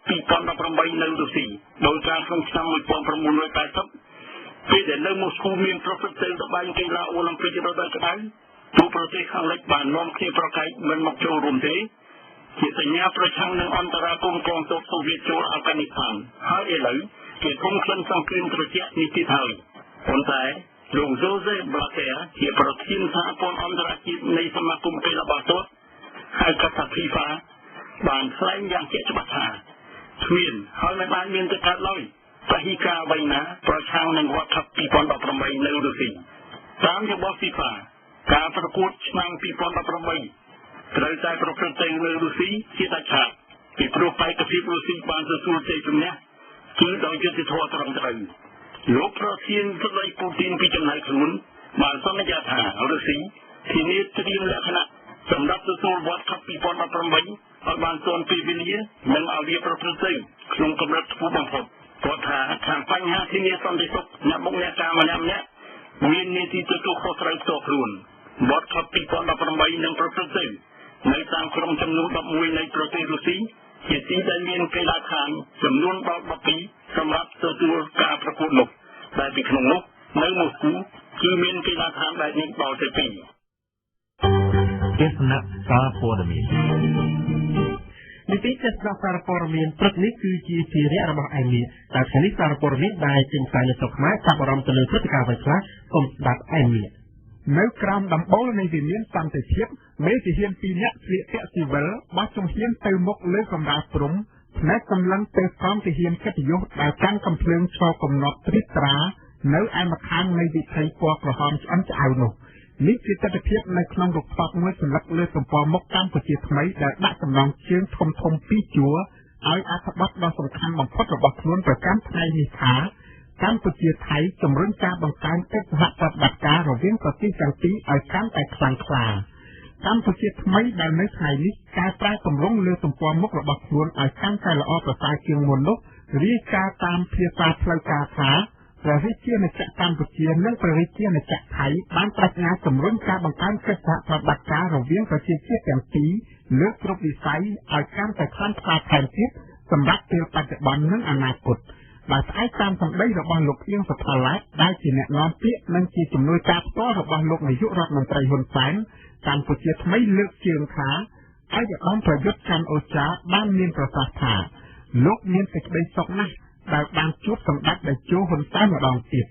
2018នៅរុស្ស៊ីដោយការក្នុងឆ្នាំ1980ពេលដែលនៅម៉ូស្គូមានប្រព្រឹត្តទៅល្បែងកីឡាអូឡ িম্ ពិករដូវក្តៅពួកប្រទេសខាងលិចបាននាំគ្នាប្រកែកមិនមកចូលរួមទេជាសញ្ញាប្រឆាំងនឹងអន្តរាគមន៍កងទ័ពសូវៀតចូលអាហ្វហ្គានីស្ថានហើយឥឡូវគេធំក្លិនសង្គ្រាមត្រជាក់នេះទៀតហើយប៉ុន្តែលោកโซเซ ប្លាតែជាប្រធានសហព័ន្ធអន្តរជាតិនៃសមាគមកីឡាបាល់ទាត់ហៅកាត់ថា FIFA បានថ្លែងយ៉ាងជាក់ច្បាស់ថាគ្មានហើយមិនបានមានទៅកើតឡើយពហិការអ្វីណាប្រឆាំងនឹង World Cup 2018នៅរុស្ស៊ីតាមយោបល់ FIFA ការប្រកួតឆ្នាំ2018ត្រូវតែប្រព្រឹត្តទៅនៅរុស្ស៊ីជាដាច់ខាតពីព្រោះបេក្ខភាពរុស្ស៊ីបានទទួលជ័យជំនះគឺដោយយុត្តិធម៌ត្រឹមត្រូវលោកប្រធានស្ដីពូទីនពីចំណែកខ្លួនបានសន្យាថារុស្ស៊ីធានាត្រៀមលក្ខណៈសម្រាប់ទទួល World Cup 2018ឲ្យបានទាន់ពេលវេលានិងឲ្យវាប្រព្រឹត្តទៅក្នុងកម្រិតខ្ពស់បំផុតគាត់ថាខាងបញ្ហាធានាសន្តិសុខអ្នកមុខអ្នកការម្នាក់ៗមាននាទីទទួលខុសត្រូវផ្ទាល់ខ្លួន World Cup 2018នឹងប្រព្រឹត្តទៅនៅតាមក្រុងចំនួន11នៃប្រទេសរុស្ស៊ីជាទីដែលមានកីឡាដ្ឋានចំនួនដល់12សម្រាប់ទទួលការប្រកួតនោះដែលពីក្នុងនោះនៅម៉ូស្គូគឺមានកីឡាដ្ឋានបែបនេះដល់ទៅ2ទស្សនៈសារព័ត៌មាននីតិទស្សនៈសារព័ត៌មានព្រឹកនេះគឺជាភារៈរបស់ឯមៀតែថ្ងៃនេះសារព័ត៌មានដែលចេញផ្សាយនៅស្រុកខ្មែរចាប់អារម្មណ៍ទៅលើព្រឹត្តិការណ៍អ្វីខ្លះសូមស្ដាប់ឯមៀនៅក្រោមដំបូលនៃវិមានសន្តិភាពមេទាហាន2នាក់ស្លៀកពាក់ស៊ីវិលបោះជំហានទៅមុខលើកម្រាលព្រំផ្នែកសម្លឹងទៅក្រោមទាហានកិត្តិយសដែលកាន់កំភ្លើងឈរកំណត់ត្រិះត្រានៅឯម្ខាងនៃវិថីពណ៌ក្រហមឆ្អិនឆ្អៅនោះនេះជាទិដ្ឋភាពនៅក្នុងរូបថតមួយសន្លឹកលើទំព័រមុខកម្ពុជាថ្មីដែលដាក់ចំណងជើងធំធំពីរជួរឲ្យអត្ថបទដ៏សំខាន់បំផុតរបស់ខ្លួនប្រចាំថ្ងៃនេះថាកម្ពុជាថៃជំរុញការបង្កើនកិច្ចសហប្រតិបត្តិការរវាងប្រទេសទាំងពីរឲ្យកាន់តែខ្លាំងក្លាកម្ពុជាថ្មីដែលនៅថ្ងៃនេះកែប្រែទម្រង់លើទំព័រមុខរបស់ខ្លួនឲ្យកាន់តែល្អប្រសើរជាងមុននោះរាយការណ៍តាមភាសាផ្លូវការថាព្រះរាជាណាចក្រកម្ពុជានិងព្រះរាជាណាចក្រថៃបានប្រាជ្ញាជំរុញការបង្កើនកិច្ចសហប្រតិបត្តិការរវាងប្រជាជាតិទាំងពីរលើគ្រប់វិស័យឲ្យកាន់តែខ្លាំងក្លាថែមទៀតសម្រាប់ពេលបច្ចុប្បន្ននិងអនាគតដោយផ្អែកតាមសម្ដីរបស់លោកអៀងសុផាឡែតដែលជាអ្នកនាំពាក្យនិងជាជំនួយការផ្ទាល់របស់លោកនាយករដ្ឋមន្ត្រីហ៊ុនសែនកម្ពុជាថ្មីលើកជើងថាឯកឧត្តមប្រយុទ្ធច័ន្ទអូចាបានមានប្រសាសន៍ថាលោកមានសេចក្តីសុខណាស់ដែលបានជួបសម្ដេចតេជោហ៊ុនសែនម្ដងទៀត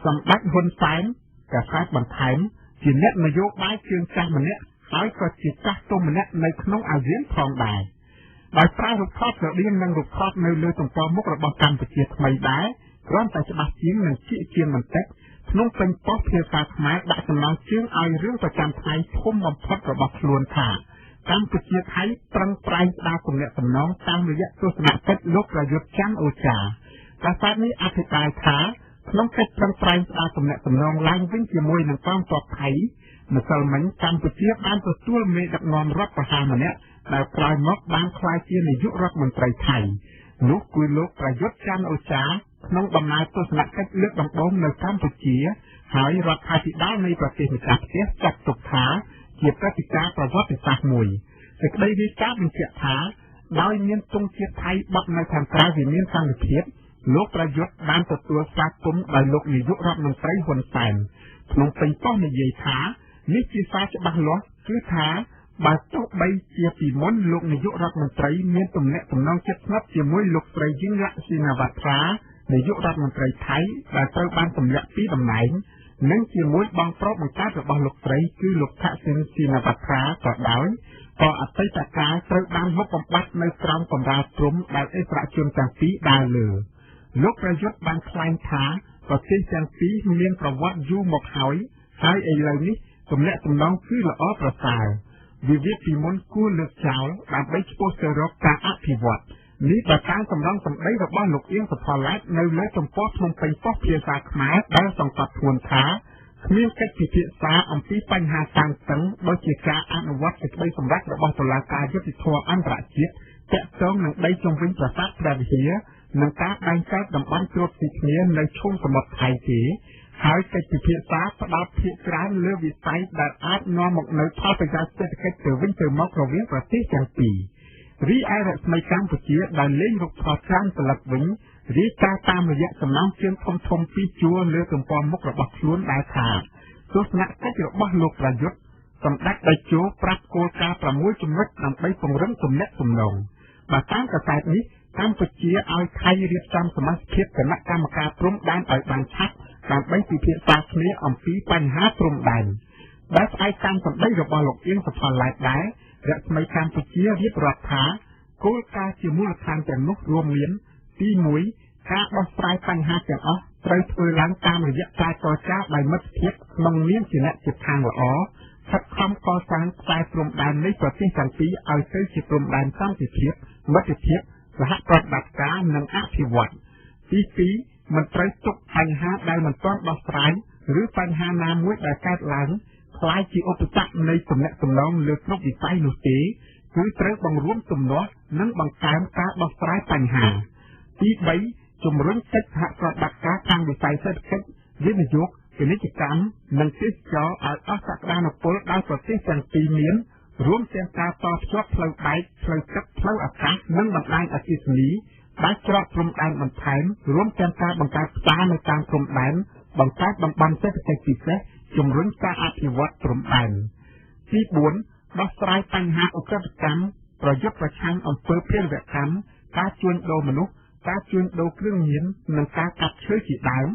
សម្ដេចហ៊ុនសែនកាសែតបន្ថែមជាអ្នកនយោបាយជើងចាស់ម្នាក់ហើយក៏ជាចាស់ទុំម្នាក់នៅក្នុងអាស៊ានផងដែរដោយប្រើរូបថតស្រដៀងនឹងរូបថតនៅលើទំព័រមុខរបស់កម្ពុជាថ្មីដែរគ្រាន់តែច្បាស់ជាងនិងជាជាងបន្តិចក្នុងពេញប៉ុស្តិ៍ភាសាខ្មែរដាក់ចំណងជើងឲ្យរឿងប្រចាំថ្ងៃធំបំផុតរបស់ខ្លួនថាកម្ពុជាថៃប្រឹងប្រែងស្ដារទំនាក់ទំនងតាមរយៈទស្សនកិច្ចលោកប្រយុទ្ធច័ន្ទអូចា កាសែតនេះអធិប្បាយថាក្នុងកិច្ចប្រឹងប្រែងស្ដារទំនាក់ទំនងឡើងវិញជាមួយនឹងកងទ័ពថៃម្សិលមិញកម្ពុជាបានទទួលមេដឹកនាំរដ្ឋប្រហារម្នាក់ដែលក្រោយមកបានក្លាយជានាយករដ្ឋមន្ត្រីថៃនោះគឺលោកប្រយុទ្ធច័ន្ទអូចាក្នុងដំណើរទស្សនកិច្ចលើកដំបូងនៅកម្ពុជាហើយរដ្ឋាភិបាលនៃប្រទេសម្ចាស់ផ្ទះចាត់ទុកថាជាព្រឹត្តិការណ៍ប្រវត្តិសាស្ត្រមួយសេចក្តីរាយការណ៍បញ្ជាក់ថាដោយមានទង់ជាតិថៃបក់នៅខាងក្រៅវិមានសន្តិភាពលោកប្រយុទ្ធបានទទួលស្វាគមន៍ដោយលោកនាយករដ្ឋមន្ត្រីហ៊ុនសែនក្នុងពេញប៉ុស្តិ៍និយាយថានេះជាសារច្បាស់លាស់គឺថាបើទោះបីជាពីមុនលោកនាយករដ្ឋមន្ត្រីមានទំនាក់ទំនងជិតស្និទ្ធជាមួយលោកស្រីយីងឡាក់ស៊ីណាវ៉ាត្រានាយករដ្ឋមន្ត្រីថៃដែលត្រូវបានទម្លាក់ពីតំណែងនិងជាមួយបងប្រុសបង្កើតរបស់លោកស្រីគឺលោកថាក់ស៊ីនស៊ីណាវ៉ាត្រាក៏ដោយក៏អតីតកាលត្រូវបានលុបបំបាត់នៅក្រោមកម្រាលព្រំដែលអិសរាជជនទាំងពីរដើរលើលោកប្រយុទ្ធបានថ្លែងថាប្រទេសទាំងពីរមានប្រវត្តិយូរមកហើយហើយឥឡូវនេះទំនាក់ទំនងគឺល្អប្រសើរវិវាទពីមុនគួរលើកចោលដើម្បីឆ្ពោះទៅរកការអភិវឌ្ឍនេះបើតាមសម្រងសម្ដីរបស់លោកអៀងសុផល្លែតនៅលើទំព័រភ្នំពេញប៉ុស្តិ៍ភាសាខ្មែរដែលសង្កត់ធ្ងន់ថាគ្មានកិច្ចពិភាក្សាអំពីបញ្ហាតានតឹងដូចជាការអនុវត្តសេចក្តីសម្រេចរបស់តុលាការយុត្តិធម៌អន្តរជាតិទាក់ទងនឹងដីជុំវិញប្រាសាទព្រះវិហារនិងការបែងចែកតំបន់ត្រួតស៊ីគ្នានៅឈូងសមុទ្រថៃទេហើយកិច្ចពិភាក្សាផ្ដោតភាគច្រើនលើវិស័យដែលអាចនាំមកនូវផលប្រយោជន៍សេដ្ឋកិច្ចទៅវិញទៅមករវាងប្រទេសទាំងពីររីឯរស្មីកម្ពុជាដែលលេងរូបថតច្រើនសន្លឹកវិញរាយការណ៍តាមរយៈចំណងជើងធំៗពីរជួរលើទំព័រមុខរបស់ខ្លួនដែលថាទស្សនកិច្ចរបស់លោកប្រយុទ្ធសម្ដេចតេជោប្រាប់គោលការណ៍6ចំណុចដើម្បីពង្រឹងទំនាក់ទំនងបើតាមកាសែតនេះកម្ពុជាឲ្យថៃរៀបចំសមាជិកគណៈកម្មការព្រំដែនឲ្យបានឆាប់ដើម្បីពិភាក្សាគ្នាអំពីបញ្ហាព្រំដែនដែលផ្អែកតាមសម្ដីរបស់លោកអៀងសុផល្លែតដែររស្មីកម្ពុជារៀបរាប់ថាគោលការណ៍ជាមូលដ្ឋានទាំងនោះរួមមានទី1ការដោះស្រាយបញ្ហាទាំងអស់ត្រូវធ្វើឡើងតាមរយៈការចរចាដោយមិត្តភាពក្នុងនាមជាអ្នកជិតខាងល្អខិតខំកសាងខ្សែព្រំដែននៃប្រទេសទាំងពីរឲ្យទៅជាព្រំដែនសន្តិភាពមិត្តភាពសហប្រតិបត្តិការនិងអភិវឌ្ឍទី2មិនត្រូវទុកបញ្ហាដែលមិនទាន់ដោះស្រាយឬបញ្ហាណាមួយដែលកើតឡើងក្លាយជាឧបសគ្គនៃទំនាក់ទំនងលើគ្រប់វិស័យនោះទេគឺត្រូវបង្រួមទំនាស់និងបង្កើនការដោះស្រាយបញ្ហាទី3ជំរុញកិច្ចសហប្រតិបត្តិការខាងវិស័យសេដ្ឋកិច្ចវិនិយោគពាណិជ្ជកម្មនិងទេសចរណ៍ឲ្យអស់សក្តានុពលដល់ប្រទេសទាំងពីរមានរួមទាំងការតភ្ជាប់ផ្លូវដែកផ្លូវទឹកផ្លូវអាកាសនិងបណ្ដាញអគ្គិសនីដែលច្រកព្រំដែនបន្ថែមរួមទាំងការបង្កើតផ្សារនៅតាមព្រំដែនបង្កើតតំបន់សេដ្ឋកិច្ចពិសេសជំរុញការអភិវឌ្ឍព្រំដែនទី4ដោះស្រាយបញ្ហាឧក្រិដ្ឋកម្មប្រយុទ្ធប្រឆាំងអំពើភេរវកម្មការជួញដូរមនុស្សការជួញដូរគ្រឿងញៀននិងការកាប់ឈើជាដើម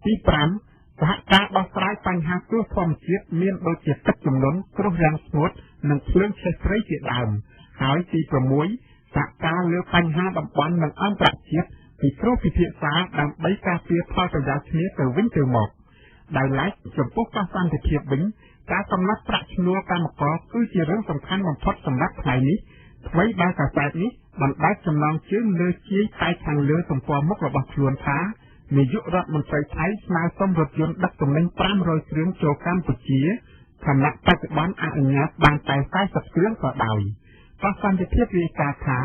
ទី5សហការដោះស្រាយបញ្ហាគ្រោះធម្មជាតិមានដូចជាទឹកជំនន់គ្រោះរាំងស្ងួតនិងភ្លើងឆេះព្រៃជាដើមហើយទី6សហការលើបញ្ហាតំបន់និងអន្តរជាតិពីគ្រោះពិភាក្សាដើម្បីការពារផលប្រយោជន៍គ្នាទៅវិញទៅមកដោយឡែកចំពោះកោះសន្តិភាពវិញការកំណត់ប្រាក់ឈ្នួលកម្មករគឺជារឿងសំខាន់បំផុតសម្រាប់ថ្ងៃនេះថ្មីបើកាសែតនេះបណ្ដែតចំណងជើងលើជាយតែខាងលើទំព័រមុខរបស់ខ្លួនថានាយករដ្ឋមន្ត្រីថៃស្នើសុំរថយន្តដឹកទំនិញ500គ្រឿងចូលកម្ពុជាខណៈបច្ចុប្បន្នអនុញ្ញាតបានតែ40គ្រឿងក៏ដោយកោះសន្តិភាពរាយការណ៍ថា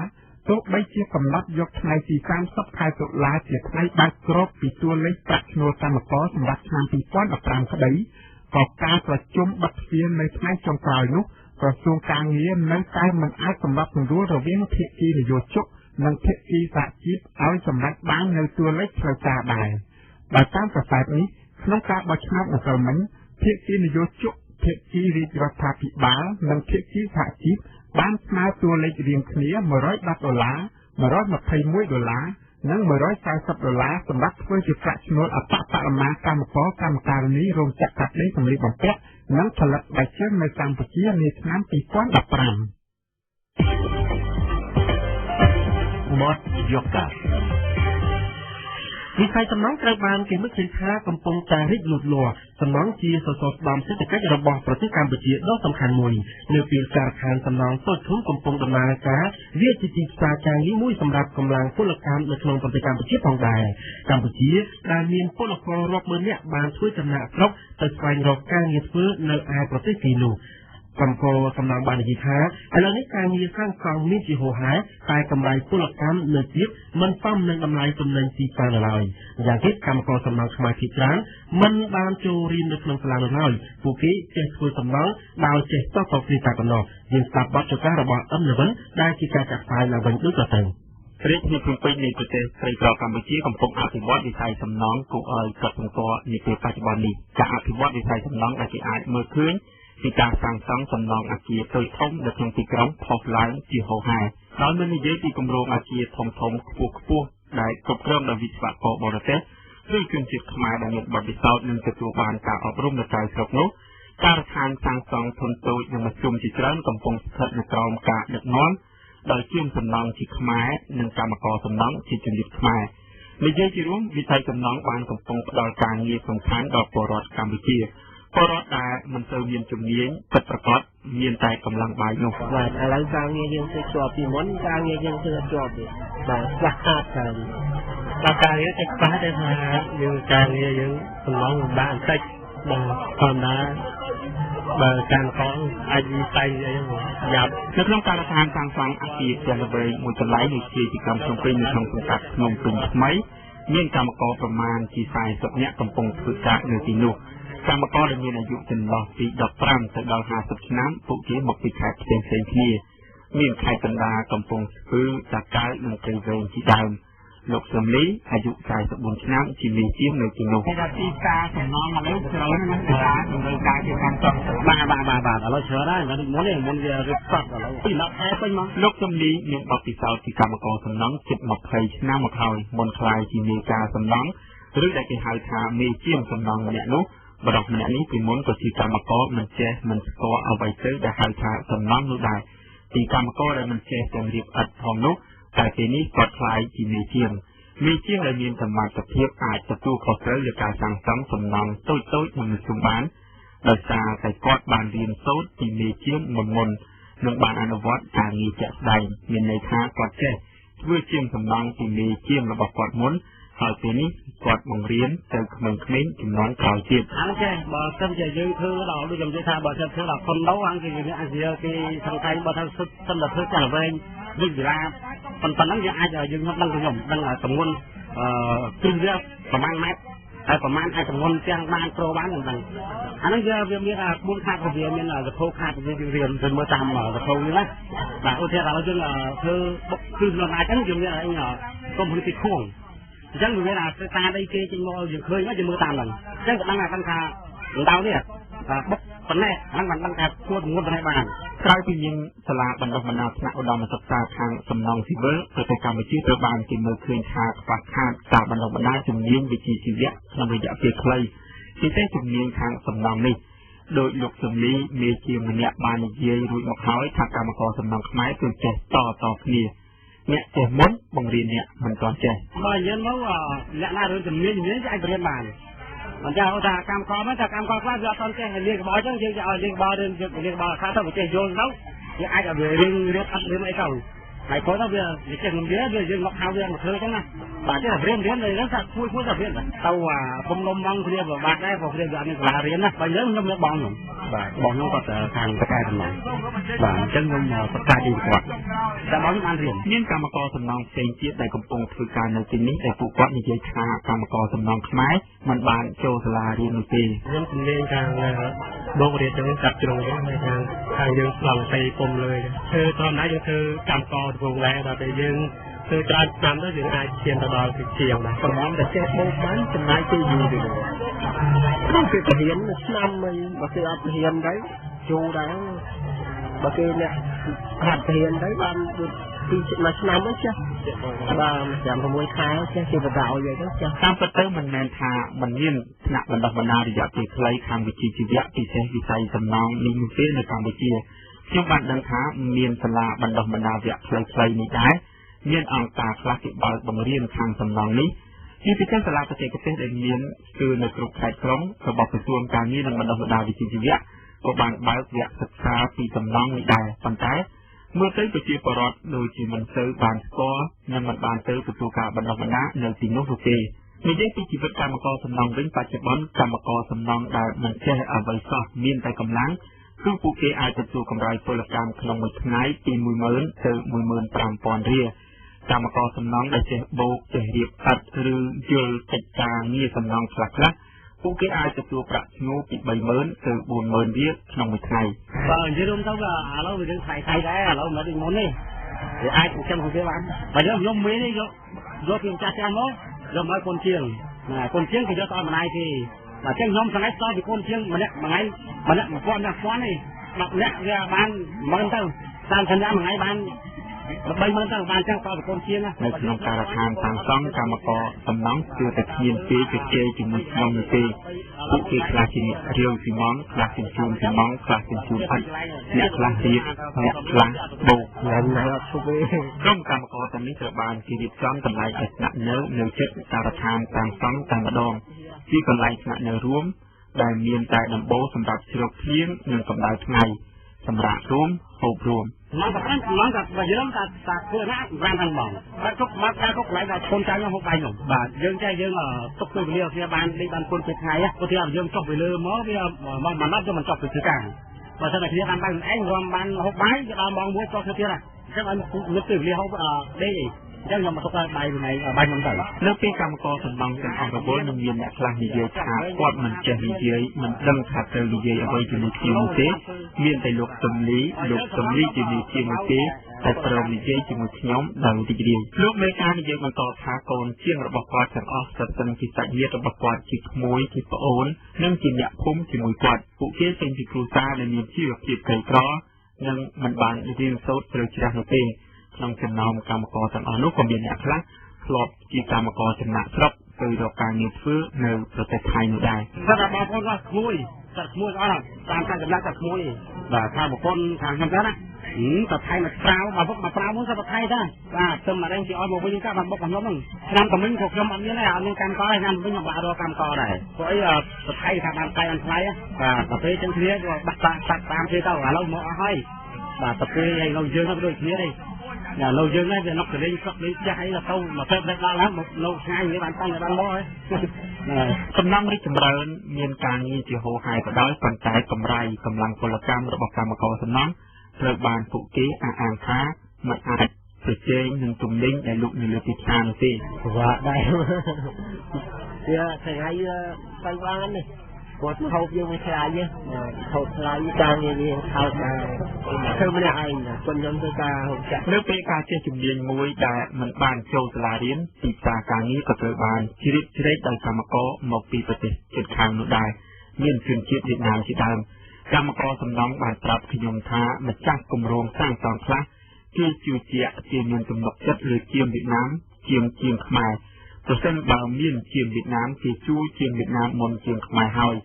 ទោះបីជាកំណត់យកថ្ងៃទី30ខែតុលាជាថ្ងៃបើកក្របពីតួលេខប្រាក់ឈ្នួលកម្មករសម្រាប់ឆ្នាំ2015ក្តីក៏ការប្រជុំបិទទ្វារនៅថ្ងៃចុងក្រោយនោះក្រសួងការងារនៅតែមិនអាចសម្របសម្រួលរវាងភាគីនយោជកនិងភាគីសហជីពឲ្យសម្រេចបាននៅតួលេខផ្លូវការដែរបើតាមប្រសាសន៍នេះក្នុងការបោះឆ្នោតម្សិលមិញភាគីនយោជកភាគីរាជរដ្ឋាភិបាលនិងភាគីសហជីពបានស្នើតួលេខរៀងគ្នា110ដុល្លារ121ដុល្លារនិង140ដុល្លារសម្រាប់ធ្វើជាប្រាក់ឈ្នួលអប្បបរមាកម្មករកម្មការិនីរោងចក្រកាត់ដេរសម្លៀកបំពាក់និងផលិតស្បែកជើងនៅកម្ពុជានាឆ្នាំ2015មកយកកា វិស័យសំណង់ត្រូវបានគេមើលឃើញថាកំពុងតែរីកលូតលាស់សំណង់ជាសសរស្តម្ភសេដ្ឋកិច្ចរបស់ប្រទេសកម្ពុជាដ៏សំខាន់មួយនៅពេលការដ្ឋានសំណង់តូចធំកំពុងដំណើរការវាជាទីផ្សារការងារមួយសម្រាប់កម្លាំងពលកម្មនៅក្នុងប្រទេសកម្ពុជាផងដែរកម្ពុជាដែលមានពលកររាប់ម៉ឺននាក់បានធ្វើចំណាកស្រុកទៅស្វែងរកការងារធ្វើនៅឯប្រទេសគេនោះកម្មករសំណង់បាននិយាយថាឥឡូវនេះការងារសាងសង់មានជាហូរហែតែកម្រៃពលកម្មនៅទាបមិនសមនឹងតម្លៃទំនិញទីផ្សារនៅឡើយយ៉ាងទៀតកម្មករសំណង់ខ្មែរភាគច្រើនមិនបានចូលរៀននៅក្នុងសាលានៅឡើយពួកគេចេះធ្វើសំណង់ដោយចេះតបគ្នាតែប៉ុណ្ណោះយើងស្ដាប់បទចការរបស់អឹមនវិនដែលជាការចាក់ផ្សាយឡើងវិញដូចតទៅរាជធានីភ្នំពេញនៃប្រទេសក្រីក្រកម្ពុជាកំពុងអភិវឌ្ឍវិស័យសំណង់គួរឲ្យកត់សម្គាល់នាពេលបច្ចុប្បន្ននេះការអភិវឌ្ឍវិស័យសំណង់ដែលគេអាចមើលឃើញពីការសាងសង់សំណង់អគារតូចធំនៅក្នុងទីក្រុងផុសឡើងជាហូរហែដោយមិននិយាយពីគម្រោងអគារធំធំខ្ពស់ខ្ពស់ដែលគ្រប់គ្រងដោយវិស្វករបរទេសឬជនជាតិខ្មែរដែលមានបទពិសោធន៍និងទទួលបានការអប់រំនៅក្រៅស្រុកនោះការដ្ឋានសាងសង់ធុនតូចនិងមធ្យមជាច្រើនកំពុងស្ថិតនៅក្រោមការដឹកនាំដោយជាងសំណង់ជាខ្មែរនិងកម្មករសំណង់ជាជនជាតិខ្មែរនិយាយជារួមវិស័យសំណង់បានកំពុងផ្ដល់ការងារសំខាន់ដល់ពលរដ្ឋកម្ពុជាពលរដ្ឋដែលមិនសូវមានជំនាញពិតប្រាកដមានតែកម្លាំងបាយនោះបាទឥឡូវការងារយើងធ្វើជាប់ពីមុនការងារយើងធ្វើជាប់ទេបាទខ្វះខាតច្រើនបាទការងារតែខ្វះតែថាយើងការងារយើងសំណង់លំបាកបន្តិចបាទធម្មតាបើកម្មករអាចវិស័យអីយ៉ាប់នៅក្នុងការដ្ឋានសាងសង់អគារផ្ទះល្វែងមួយកន្លែងនៅជាទីក្រុងភ្នំពេញនៅក្នុងសង្កាត់ភ្នំពេញថ្មីមានកម្មករប្រមាណជា40នាក់កំពុងធ្វើការនៅទីនោះកម្មករដែលមានអាយុចន្លោះពី15ទៅដល់50ឆ្នាំពួកគេមកពីខេត្តផ្សេងៗគ្នាមានខេត្តកណ្ដាលកំពង់ស្ពឺតាកែវនិងព្រៃវែងជាដើមលោកសំលីអាយុ44ឆ្នាំជាមេជាងនៅទីនោះគេថាទីផ្សារសំណង់ឥឡូវច្រើនណាស់ការតម្រូវការជាការចង់បាទបាទបាទបាទឥឡូវច្រើនហើយមុននេះមុនវារឹតសក់ឥឡូវពី10ខែពេញមកលោកសំលីមានបទពិសោធន៍ជាកម្មករសំណង់ជិត20ឆ្នាំមកហើយមុនក្លាយជាមេការសំណង់ឬដែលគេហៅថាមេជាងសំណង់ម្នាក់នោះបរិសម្នាក់នេះពីមុនក៏ជាកម្មករមិនចេះមិនស្គាល់អ្វីទៅដែលហៅថាសំណង់នោះដែរពីកម្មករដែលមិនចេះទាំងរៀបឥដ្ឋផងនោះតែពេលនេះគាត់ក្លាយជាមេជាងដែលមានសមត្ថភាពអាចទទួលខុសត្រូវលើការសាងសង់សំណង់តូចៗនិងមធ្យមបានដោយសារតែគាត់បានរៀនសូត្រពីមេជាងមុននិងបានអនុវត្តការងារជាក់ស្ដែងមានន័យថាគាត់ចេះធ្វើជាងសំណង់ពីមេជាងរបស់គាត់មុនហើយពេលនេះគាត់បង្រៀនទៅក្មេងៗជំនាន់ក្រោយទៀតអានេះចេះបើសិនជាយើងធ្វើដល់ដូចខ្ញុំនិយាយថាបើសិនធ្វើដល់ខុនដូអានគេអាស៊ីគេសង្ខេបបើថាសិនតែធ្វើចាស់វែងវិទ្យាប៉ុណ្ណឹងយើងអាចយើងខ្ញុំដឹងខ្ញុំដឹងទម្ងន់គ្រឹះវាប្រហែលម៉ែត្រហើយប្រហែលអាចទម្ងន់ទាំងបានប្រូបានមិនដឹងអាហ្នឹងវាមាន4ខាតវាមានសភៅខាតវារៀនទៅមើលតាមសភៅនេះណាបាទឧទាហរណ៍ឥឡូវយើងធ្វើបុកគ្រឹះលំអាចហ្នឹងយើងមានអីកុំភ្លេចពីខួងអញ្ចឹងវាមានអាតាដីគេចេញមកយើងឃើញមកយើងមើលតាមហ្នឹងអញ្ចឹងក៏ដឹងថាថាដៅនេះបុកប៉ុណ្ណេះហ្នឹងបានដឹងថាគួរទម្ងន់ប៉ុណ្ណេះបានក្រៅពីមានសាលាបណ្ដុះបណ្ដាលថ្នាក់ឧត្តមសិក្សាខាងសំណង់ស៊ីវិលប្រទេសកម្ពុជាត្រូវបានគេមើលឃើញថាខ្វះខាតការបណ្ដុះបណ្ដាលជំនាញវិជ្ជាជីវៈក្នុងរយៈពេលខ្លីពិសេសជំនាញខាងសំណង់នេះដោយលោកសំលីមេជាម្នាក់បាននិយាយរួចមកហើយថាកម្មករសំណង់ខ្មែរគឺចេះតគ្នាអ្នកចេះមុនបង្រៀនអ្នកមិនទាន់ចេះបើនិយាយមកអ្នកណារឿងជំនាញគេអាចបង្រៀនបានអញ្ចឹងថាកម្មករមកថាកម្មករខ្លះវាអត់ទាន់ចេះលាងក្បាលអញ្ចឹងយើងឲ្យលាងក្បាលរឿងលាងក្បាលខ្លះទៅវាចេះយល់ទៅវាអាចឲ្យវារៀនរៀបអត់រៀនអីទៅហើយគាត់ទៅវាចេះនឹងវាយើងមកហៅវាមកធ្វើអញ្ចឹងណាបាទចេះរៀនរៀនទៅថាគួយទៅរៀនទៅអាពំលំបងគ្នាពិបាកដែរព្រោះគ្នាវាអត់មានសាលារៀនណាបើយើងខ្ញុំមានបងខ្ញុំបាទបងខ្ញុំគាត់ខាងតកែសំណង់បាទអញ្ចឹងខ្ញុំប្រកាសពីគាត់តែបងខ្ញុំបានរៀនមានកម្មករសំណង់ផ្សេងទៀតដែលកំពុងធ្វើការនៅទីនេះដែលពួកគាត់និយាយថាកម្មករសំណង់ខ្មែរមិនបានចូលសាលារៀននោះទេខ្ញុំជំនាញខាងបូករៀនចឹងកាត់ជ្រុងចឹងហើយខាងយើងស្លង់ទៅពុំលើធ្វើធម្មតាយើងធ្វើកម្មករដំបូងដែរដល់ពេលយើងធ្វើច្រើនឆ្នាំទៅយើងអាចឈានទៅដល់ទីជាងដែរប្រហែលតែចេះបូកបានចំណាយពេលយូរទេក្នុងពេលទៅរៀនឆ្នាំអីបើគេអត់រៀនទៅយូរដែរបើគេអ្នកហាត់រៀនទៅបានពីមួយឆ្នាំទៅចេះបាទ5 6ខែចេះគេបដៅអីទៅចេះតាមពិតទៅមិនមែនថាមិនមានថ្នាក់បណ្ដុះបណ្ដាលរយៈពេលខ្លីខាងវិជ្ជាជីវៈពិសេសវិស័យសំណង់នេះនោះទេនៅកម្ពុជាខ្ញុំបានដឹងថាមានសាលាបណ្ដុះបណ្ដាលវគ្គខ្លីៗនេះដែរមានអង្គការខ្លះគេបើកបង្រៀនខាងសំណង់នេះ ជាពិសេសសាលាបច្ចេកទេសដែលមានស្ទើរនៅគ្រប់ខេត្តក្រុងរបស់ក្រសួងការងារនិងបណ្ដុះបណ្ដាលវិជ្ជាជីវៈក៏បានបើកវគ្គសិក្សាពីសំណង់នេះដែរប៉ុន្តែមើលទៅប្រជាពលរដ្ឋដូចជាមិនសូវបានស្គាល់និងមិនបានទៅទទួលការបណ្ដុះបណ្ដាលនៅទីនោះនោះទេនិយាយពីជីវិតកម្មករសំណង់វិញបច្ចុប្បន្នកម្មករសំណង់ដែលមិនចេះអ្វីសោះមានតែកម្លាំងគឺពួកគេអាចទទួលកម្រៃពលកម្មក្នុងមួយថ្ងៃពី 10,000 ទៅ 15,000 រៀលកម្មករសំណង់ដែលចេះបោកចេះរៀបឥដ្ឋឬយល់កិច្ចការងារសំណង់ខ្លះៗពួកគេអាចទទួលប្រាក់ឈ្នួលពី 30,000 ទៅ 40,000 រៀលក្នុងមួយថ្ងៃបាទនិយាយរួមទៅឥឡូវវារឿងថៃដែរឥឡូវមិនដូចមុនទេវាអាចចិញ្ចឹមខ្លួនបានបើយើងខ្ញុំមាននេះយកពីម្ចាស់ផ្ទះមកយកមកឲ្យកូនជាងណាកូនជាងគេយកទៅឲ្យម្ដាយគេបាទអញ្ចឹងខ្ញុំថ្ងៃតពីកូនជាងម្នាក់មួយថ្ងៃម្នាក់1000នាក់1000នេះ10នាក់វាបាន10000ទៅ30នាក់មួយថ្ងៃបាន30000ទៅបានចឹងតពីកូនជាងនៅក្នុងការដ្ឋានសាងសង់កម្មករសំណង់គឺតែគ្មានពេលជជែកជាមួយខ្ញុំនោះទេពួកគេខ្លះជាអ្នករាវស៊ីម៉ង់ខ្លះជញ្ជូនស៊ីម៉ង់ខ្លះជញ្ជូនឥដ្ឋអ្នកខ្លះរៀបអ្នកខ្លះបោកណែអត់ឈប់ទេក្រុមកម្មករទាំងនេះត្រូវបានគេរៀបចំកន្លែងឲ្យស្នាក់នៅជិតការដ្ឋានសាងសង់តែម្ដងជាកន្លែងស្នាក់នៅរួមដែលមានតែដំបូលសម្រាប់ជ្រកភ្លៀងនិងកម្ដៅថ្ងៃសម្រាប់រួមហូបរួមមកតែ5មកតែបើយើងតែធ្វើណា5ខាងបងបាទទុកមកការទុកកន្លែងដល់កូនចៅខ្ញុំហូបបាយខ្ញុំបាទយើងចេះយើងទុកពេលវេលាគ្នាបានដេកបានគុណពេលថ្ងៃព្រោះថាយើងចុះពីលើមកវាមកមិនដល់យើងមិនចុះពីធ្វើការបើសិនតែគ្នាបានបាយឯងរំបានហូបបាយវាដល់ម៉ោង1ចុះទៅទៀតអញ្ចឹងឲ្យនឹកពេលវេលាហូបដេកអីអញ្ចឹងខ្ញុំមកទុកឲ្យបាយថ្ងៃបាយខ្ញុំទៅនៅពេលកម្មករសំណង់ទាំងអស់រវល់នឹងមានអ្នកខ្លះនិយាយថាគាត់មិនចេះនិយាយមិនដឹងថាត្រូវនិយាយអ្វីជាមួយគ្នានោះទេមានតែលោកសំលីជាមេជាមួយទេតែព្រមនិយាយជាមួយខ្ញុំដោយរីករាយលោកមេការនិយាយបន្តថាកូនជាងរបស់គាត់ទាំងអស់សុទ្ធសឹងជាសាច់ញាតិរបស់គាត់ជាក្មួយជាប្អូននិងជាអ្នកភូមិជាមួយគាត់ពួកគេចេញពីគ្រួសារដែលមានជីវភាពក្រីក្រនិងមិនបានរៀនសូត្រជ្រៅជ្រះនោះទេក្នុងចំណោមកម្មករទាំងអស់នោះក៏មានអ្នកខ្លះធ្លាប់ជាកម្មករចំណាកស្រុកទៅរកការងារធ្វើនៅប្រទេសថៃនោះដែរសម្រាប់បងប្អូនគាត់ក្មួយតែក្មួយអស់តាមការចំណាកតែក្មួយបាទខាងប្រពន្ធខាងខ្ញុំដែរណាតែថៃមកប្រាវមកវឹកមកប្រាវមួយទៅថៃដែរបាទទៅមករែងគេឲ្យមកវិញកាបានបុកខ្ញុំហ្នឹងឆ្នាំតមិញក៏ខ្ញុំអត់មានដែរអត់មានកម្មករដែរឆ្នាំវិញខ្ញុំបាក់រកកម្មករដែរព្រោះអីទៅថៃថាបានថ្លៃបានថ្លៃបាទទៅពេលចឹងគ្នាក៏បាក់តាក់តាមគេទៅឥឡូវមកអស់ហើយបាទទៅពេលឯងយើងដូចគ្នាទេណាលោកយើងនេះវានុកទៅលេងស្រុកលេងចាស់អីទៅមកទៅដល់ហើយមកលោកឆ្ងាយនេះបានតាំងបានមកហើយសំណង់រីកចម្រើនមានការងារជាហូរហែក៏ដោយប៉ុន្តែកម្រៃកម្លាំងពលកម្មរបស់កម្មករសំណង់ត្រូវបានពួកគេអះអាងថាមិនអាចប្រជែងនឹងទំនិញដែលលក់នៅលើទីផ្សារនោះទេពិបាកដែរវាថ្ងៃទៅបាននេះគាត់ហូបយើងមិនថ្លៃទេហូបថ្លៃការងារវាថោកដែរធ្វើម្នាក់ឯងគាត់ខ្ញុំធ្វើការហូបចាក់នៅពេលការចេះជំនាញមួយដែលមិនបានចូលសាលារៀនទីផ្សារការងារក៏ត្រូវបានជ្រៀតជ្រែកដោយកម្មករមកពីប្រទេសជិតខាងនោះដែរមានជនជាតិវៀតណាមជាដើមកម្មករសំណង់បានប្រាប់ខ្ញុំថាម្ចាស់គម្រោងសាងសង់ខ្លះគេជឿជាក់គេមានទំនុកចិត្តលើជាងវៀតណាមជាងខ្មែរប្រសិនបើមានជាងវៀតណាមគេជួយជាងវៀតណាមមុនជាងខ្មែរហើយ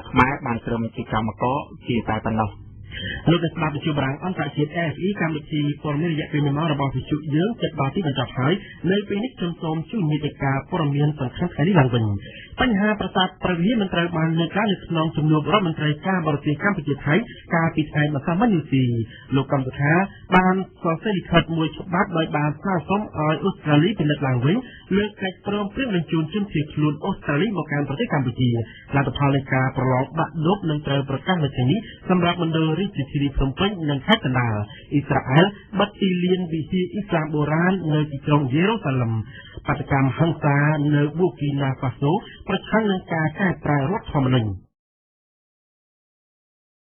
ខ្មែរបានត្រឹមជាកម្មករជាតែប៉ុណ្ណោះលោកអ្នកស្ដាប់វិទ្យុបារាំងអន្តរជាតិ AFE កម្មវិធីព័ត៌មានរយៈពេល1ម៉ោងរបស់វិទ្យុយើងជិតដល់ទីបញ្ចប់ហើយនៅពេលនេះខ្ញុំសូមជូនមេតិកាព័ត៌មានសំខាន់ថ្ងៃនេះឡើងវិញបញ្ហាប្រាសាទព្រះវិហារមិនត្រូវបានលើកឡើងនៅក្នុងជំនួបរដ្ឋមន្ត្រីការបរទេសកម្ពុជាថៃកាលពីថ្ងៃម្សិលមិញនេះទេលោកកម្មសខាបានសរសេរលិខិតមួយច្បាប់ដោយបានស្នើសុំឲ្យអូស្ត្រាលីពិនិត្យឡើងវិញលើកិច្ចព្រមព្រៀងបញ្ជូនជនភៀសខ្លួនអូស្ត្រាលីមកកាន់ប្រទេសកម្ពុជាលទ្ធផលនៃការប្រឡងបាក់ឌុបនឹងត្រូវប្រកាសនៅថ្ងៃនេះសម្រាប់មណ្ឌលរាជធានីភ្នំពេញនិងខេត្តកណ្ដាលអ៊ីស្រាអែលបិទទីលានវិហារអ៊ីស្លាមបុរាណនៅទីក្រុងយេរូសាឡឹមបាតុកម្មហិង្សានៅប៊ូគីណាហ្វាសូប្រឆាំងនឹងការកែប្រែរដ្ឋធម្មនុញ្ញ